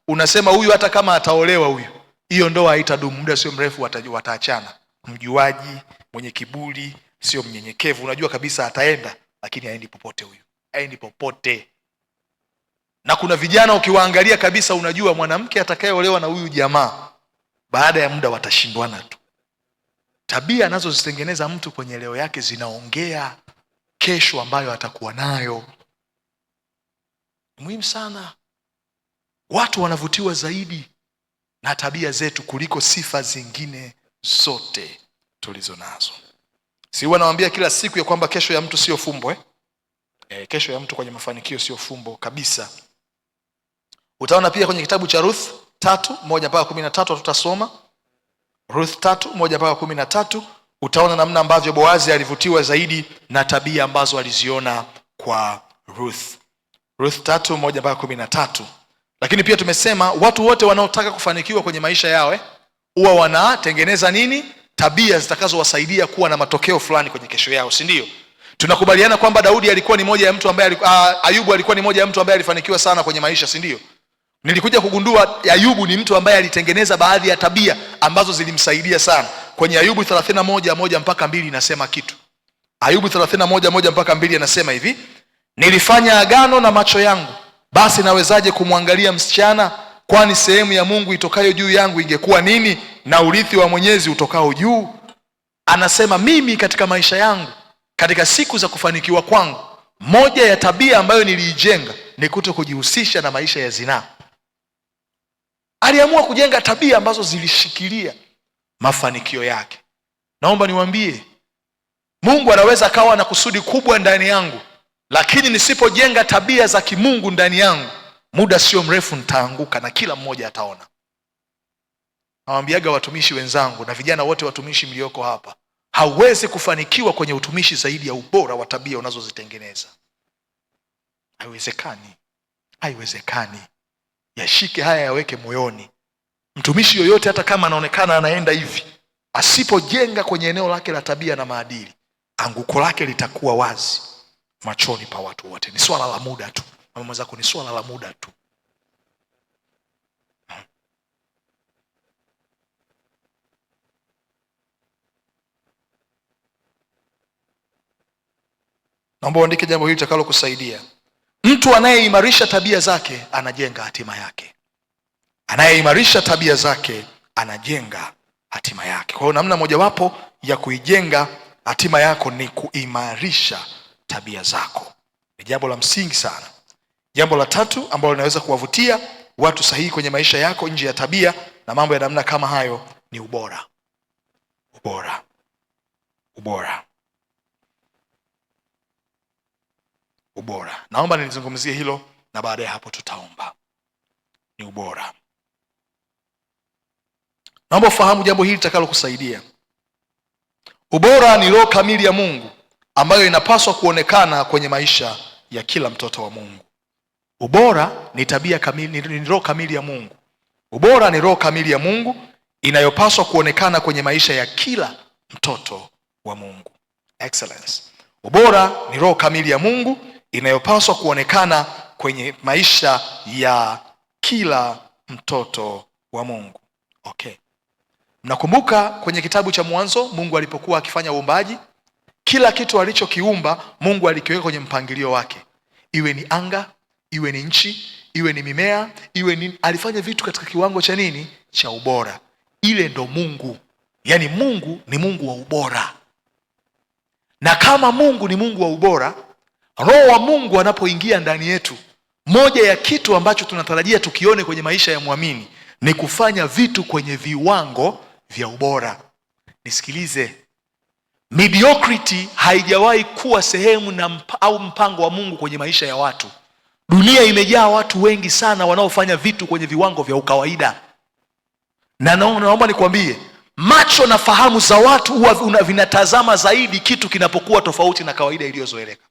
unasema huyu hata kama ataolewa huyu, hiyo ndoa haitadumu, muda sio mrefu wataachana. Mjuaji, mwenye kiburi, sio mnyenyekevu, unajua kabisa ataenda, lakini haendi popote huyu, haendi popote. Na kuna vijana ukiwaangalia kabisa unajua mwanamke atakayeolewa na huyu jamaa baada ya muda watashindwana tu. Tabia anazozitengeneza mtu kwenye leo yake zinaongea kesho ambayo atakuwa nayo. Muhimu sana. Watu wanavutiwa zaidi na tabia zetu kuliko sifa zingine zote tulizo nazo. Si huwa nawaambia kila siku ya kwamba kesho ya mtu sio fumbo, eh? Kesho ya mtu kwenye mafanikio sio fumbo kabisa. Utaona pia kwenye kitabu cha Ruth 3:1-13 tutasoma. Ruth 3:1-13 utaona namna ambavyo Boazi alivutiwa zaidi na tabia ambazo aliziona kwa Ruth. Ruth 3:1-13. Lakini pia tumesema watu wote wanaotaka kufanikiwa kwenye maisha yao huwa wanatengeneza nini? Tabia zitakazowasaidia kuwa na matokeo fulani kwenye kesho yao, si ndio? Tunakubaliana kwamba Daudi alikuwa ni moja ya mtu ambaye Ayubu alikuwa ni moja ya mtu ambaye alifanikiwa sana kwenye maisha, si ndio? Nilikuja kugundua Ayubu ni mtu ambaye alitengeneza baadhi ya tabia ambazo zilimsaidia sana. Kwenye Ayubu 31:1-2 inasema kitu. Ayubu 31:1-2 inasema hivi: nilifanya agano na macho yangu, basi nawezaje kumwangalia msichana? Kwani sehemu ya Mungu itokayo juu yangu ingekuwa nini, na urithi wa Mwenyezi utokao juu? Anasema mimi katika maisha yangu, katika siku za kufanikiwa kwangu, moja ya tabia ambayo niliijenga ni kuto kujihusisha na maisha ya zinaa. Aliamua kujenga tabia ambazo zilishikilia mafanikio yake. Naomba niwaambie, Mungu anaweza akawa na kusudi kubwa ndani yangu, lakini nisipojenga tabia za kimungu ndani yangu, muda sio mrefu nitaanguka na kila mmoja ataona. Nawaambiaga watumishi wenzangu na vijana wote watumishi mlioko hapa, hauwezi kufanikiwa kwenye utumishi zaidi ya ubora wa tabia unazozitengeneza. Haiwezekani. Haiwezekani. Yashike haya, yaweke moyoni. Mtumishi yoyote hata kama anaonekana anaenda hivi, asipojenga kwenye eneo lake la tabia na maadili, anguko lake litakuwa wazi machoni pa watu wote. Ni swala la muda tu. Mama mwenzako, ni swala la muda tu. Naomba uandike jambo hili litakalo kusaidia. Mtu anayeimarisha tabia zake anajenga hatima yake. Anayeimarisha tabia zake anajenga hatima yake. Kwa hiyo namna mojawapo ya kuijenga hatima yako ni kuimarisha tabia zako. Ni jambo la msingi sana. Jambo la tatu ambalo linaweza kuwavutia watu sahihi kwenye maisha yako nje ya tabia na mambo ya namna kama hayo ni ubora. Ubora. Ubora. Ubora. Naomba nilizungumzie hilo na baada ya hapo tutaomba. Ni ubora. Naomba ufahamu jambo hili litakalokusaidia. Ubora ni roho kamili ya Mungu ambayo inapaswa kuonekana kwenye maisha ya kila mtoto wa Mungu. Ubora ni tabia kamili, ni roho kamili ya Mungu. Ubora ni roho kamili ya Mungu inayopaswa kuonekana kwenye maisha ya kila mtoto wa Mungu. Excellence. Ubora ni roho kamili ya Mungu inayopaswa kuonekana kwenye maisha ya kila mtoto wa Mungu. Okay. Mnakumbuka kwenye kitabu cha Mwanzo Mungu alipokuwa akifanya uumbaji, Kila kitu alichokiumba Mungu alikiweka kwenye mpangilio wake, iwe ni anga, iwe ni nchi, iwe ni mimea, iwe ni, alifanya vitu katika kiwango cha nini? Cha ubora. Ile ndo Mungu. Yaani Mungu ni Mungu wa ubora, na kama Mungu ni Mungu wa ubora, Roho wa Mungu anapoingia ndani yetu, moja ya kitu ambacho tunatarajia tukione kwenye maisha ya mwamini ni kufanya vitu kwenye viwango vya ubora. Nisikilize, mediocrity haijawahi kuwa sehemu na au mpango wa Mungu kwenye maisha ya watu. Dunia imejaa watu wengi sana wanaofanya vitu kwenye viwango vya ukawaida, na naomba nikwambie, macho na fahamu za watu huwa vinatazama zaidi kitu kinapokuwa tofauti na kawaida iliyozoeleka.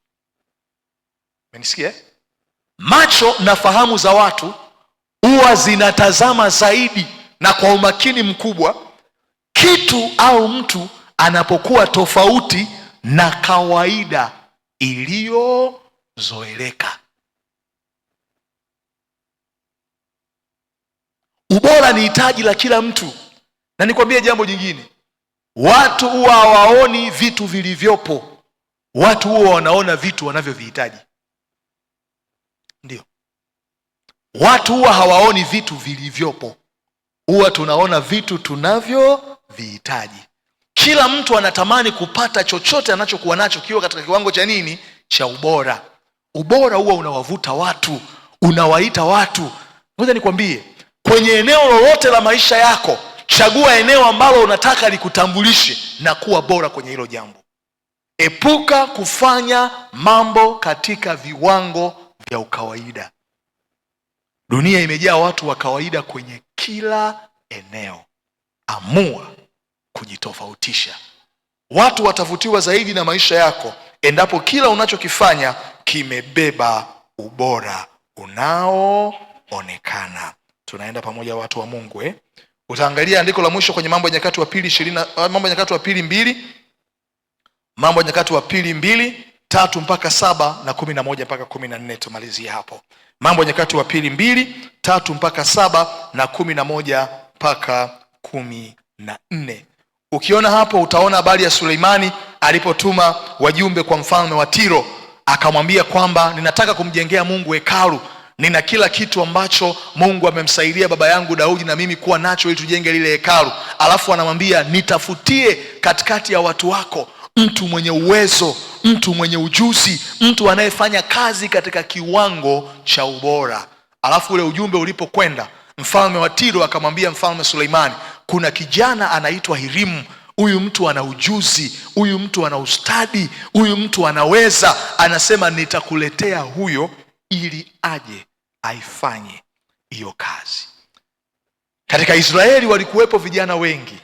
Umenisikia? Macho na fahamu za watu huwa zinatazama zaidi na kwa umakini mkubwa kitu au mtu anapokuwa tofauti na kawaida iliyozoeleka. Ubora ni hitaji la kila mtu, na nikwambie jambo jingine, watu huwa hawaoni vitu vilivyopo, watu huwa wanaona vitu wanavyovihitaji. Ndio, watu huwa hawaoni vitu vilivyopo, huwa tunaona vitu tunavyovihitaji. Kila mtu anatamani kupata chochote anachokuwa nacho kiwa katika kiwango cha nini? Cha ubora. Ubora huwa unawavuta watu, unawaita watu. Ngoja nikwambie, kwenye eneo lolote la maisha yako, chagua eneo ambalo unataka likutambulishe na kuwa bora kwenye hilo jambo. Epuka kufanya mambo katika viwango vya ukawaida. Dunia imejaa watu wa kawaida kwenye kila eneo. Amua kujitofautisha. Watu watavutiwa zaidi na maisha yako endapo kila unachokifanya kimebeba ubora unaoonekana. Tunaenda pamoja watu wa Mungu, eh? Utaangalia andiko la mwisho kwenye Mambo ya Nyakati wa Pili ishirini, Mambo ya Nyakati wa Pili 2, Mambo ya Nyakati wa Pili 2, 3 mpaka 7 na 11 mpaka 14. Tumalizie hapo. Mambo ya Nyakati wa Pili 2, 3 mpaka 7 na 11 mpaka 14. Ukiona hapo utaona habari ya Suleimani alipotuma wajumbe kwa mfalme wa Tiro, akamwambia kwamba ninataka kumjengea Mungu hekalu, nina kila kitu ambacho Mungu amemsaidia baba yangu Daudi na mimi kuwa nacho ili tujenge lile hekalu. Alafu anamwambia nitafutie katikati ya watu wako mtu mwenye uwezo, mtu mwenye ujuzi, mtu anayefanya kazi katika kiwango cha ubora. Alafu ule ujumbe ulipokwenda, mfalme wa Tiro akamwambia mfalme Suleimani, kuna kijana anaitwa Hirimu, huyu mtu ana ujuzi, huyu mtu ana ustadi, huyu mtu anaweza. Anasema nitakuletea huyo ili aje aifanye hiyo kazi. Katika Israeli walikuwepo vijana wengi,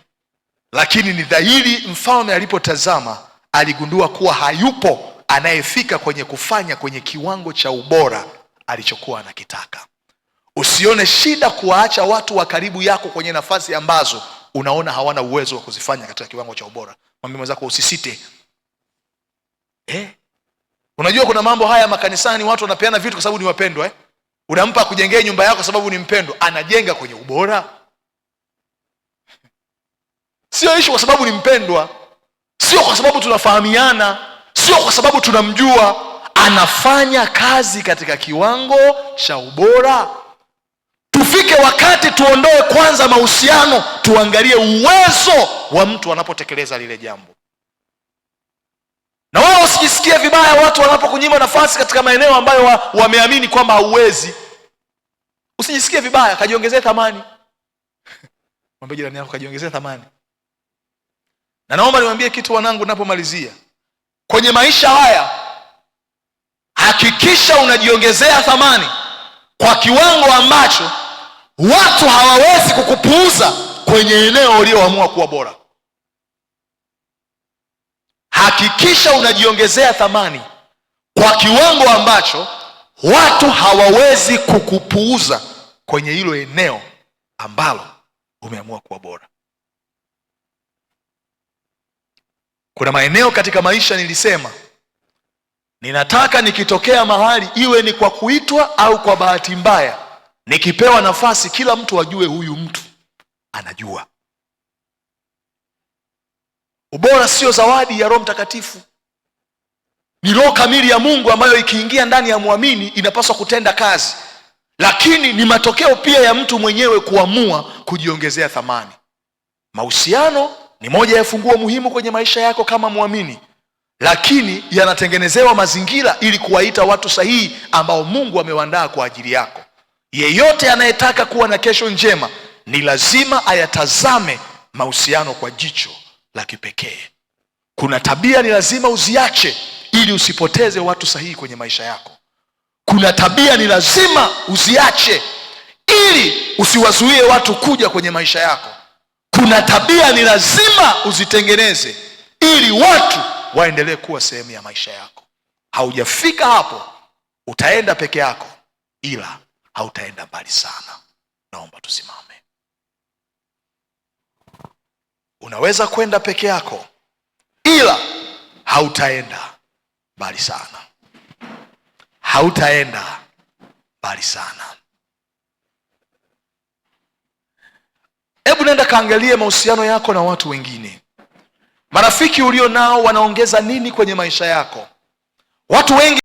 lakini ni dhahiri mfalme alipotazama aligundua kuwa hayupo anayefika kwenye kufanya kwenye kiwango cha ubora alichokuwa anakitaka. Usione shida kuwaacha watu wa karibu yako kwenye nafasi ambazo unaona hawana uwezo wa kuzifanya katika kiwango cha ubora. Mwambie mwenzako usisite. Unajua kuna mambo haya makanisani watu wanapeana vitu kwa sababu ni wapendwa, eh? Unampa kujengea nyumba yako kwa sababu ni mpendwa, anajenga kwenye ubora. Sio issue kwa sababu ni mpendwa, sio kwa sababu tunafahamiana, sio kwa sababu tunamjua. Anafanya kazi katika kiwango cha ubora. Tufike wakati tuondoe kwanza mahusiano, tuangalie uwezo wa mtu anapotekeleza lile jambo. Na wala usijisikie vibaya watu wanapokunyima nafasi katika maeneo ambayo wameamini kwamba hauwezi. Usijisikie vibaya, kajiongezee thamani. Mwambie jirani yako kajiongezee thamani. Na naomba niwaambie kitu wanangu ninapomalizia. Kwenye maisha haya hakikisha unajiongezea thamani kwa kiwango ambacho watu hawawezi kukupuuza kwenye eneo ulioamua kuwa bora. Hakikisha unajiongezea thamani kwa kiwango ambacho watu hawawezi kukupuuza kwenye hilo eneo ambalo umeamua kuwa bora. Kuna maeneo katika maisha nilisema ninataka nikitokea mahali, iwe ni kwa kuitwa au kwa bahati mbaya, nikipewa nafasi kila mtu ajue huyu mtu anajua. Ubora sio zawadi ya Roho Mtakatifu. Ni roho kamili ya Mungu ambayo ikiingia ndani ya mwamini inapaswa kutenda kazi, lakini ni matokeo pia ya mtu mwenyewe kuamua kujiongezea thamani. Mahusiano ni moja ya funguo muhimu kwenye maisha yako kama mwamini, lakini yanatengenezewa mazingira ili kuwaita watu sahihi ambao Mungu amewaandaa kwa ajili yako. Yeyote anayetaka kuwa na kesho njema ni lazima ayatazame mahusiano kwa jicho la kipekee. Kuna tabia ni lazima uziache ili usipoteze watu sahihi kwenye maisha yako. Kuna tabia ni lazima uziache ili usiwazuie watu kuja kwenye maisha yako. Kuna tabia ni lazima uzitengeneze ili watu waendelee kuwa sehemu ya maisha yako. Haujafika hapo, utaenda peke yako, ila hautaenda mbali sana. Naomba tusimame. Unaweza kwenda peke yako, ila hautaenda mbali sana, hautaenda mbali sana. Hebu nenda kaangalie mahusiano yako na watu wengine. Marafiki ulio nao wanaongeza nini kwenye maisha yako? Watu wengi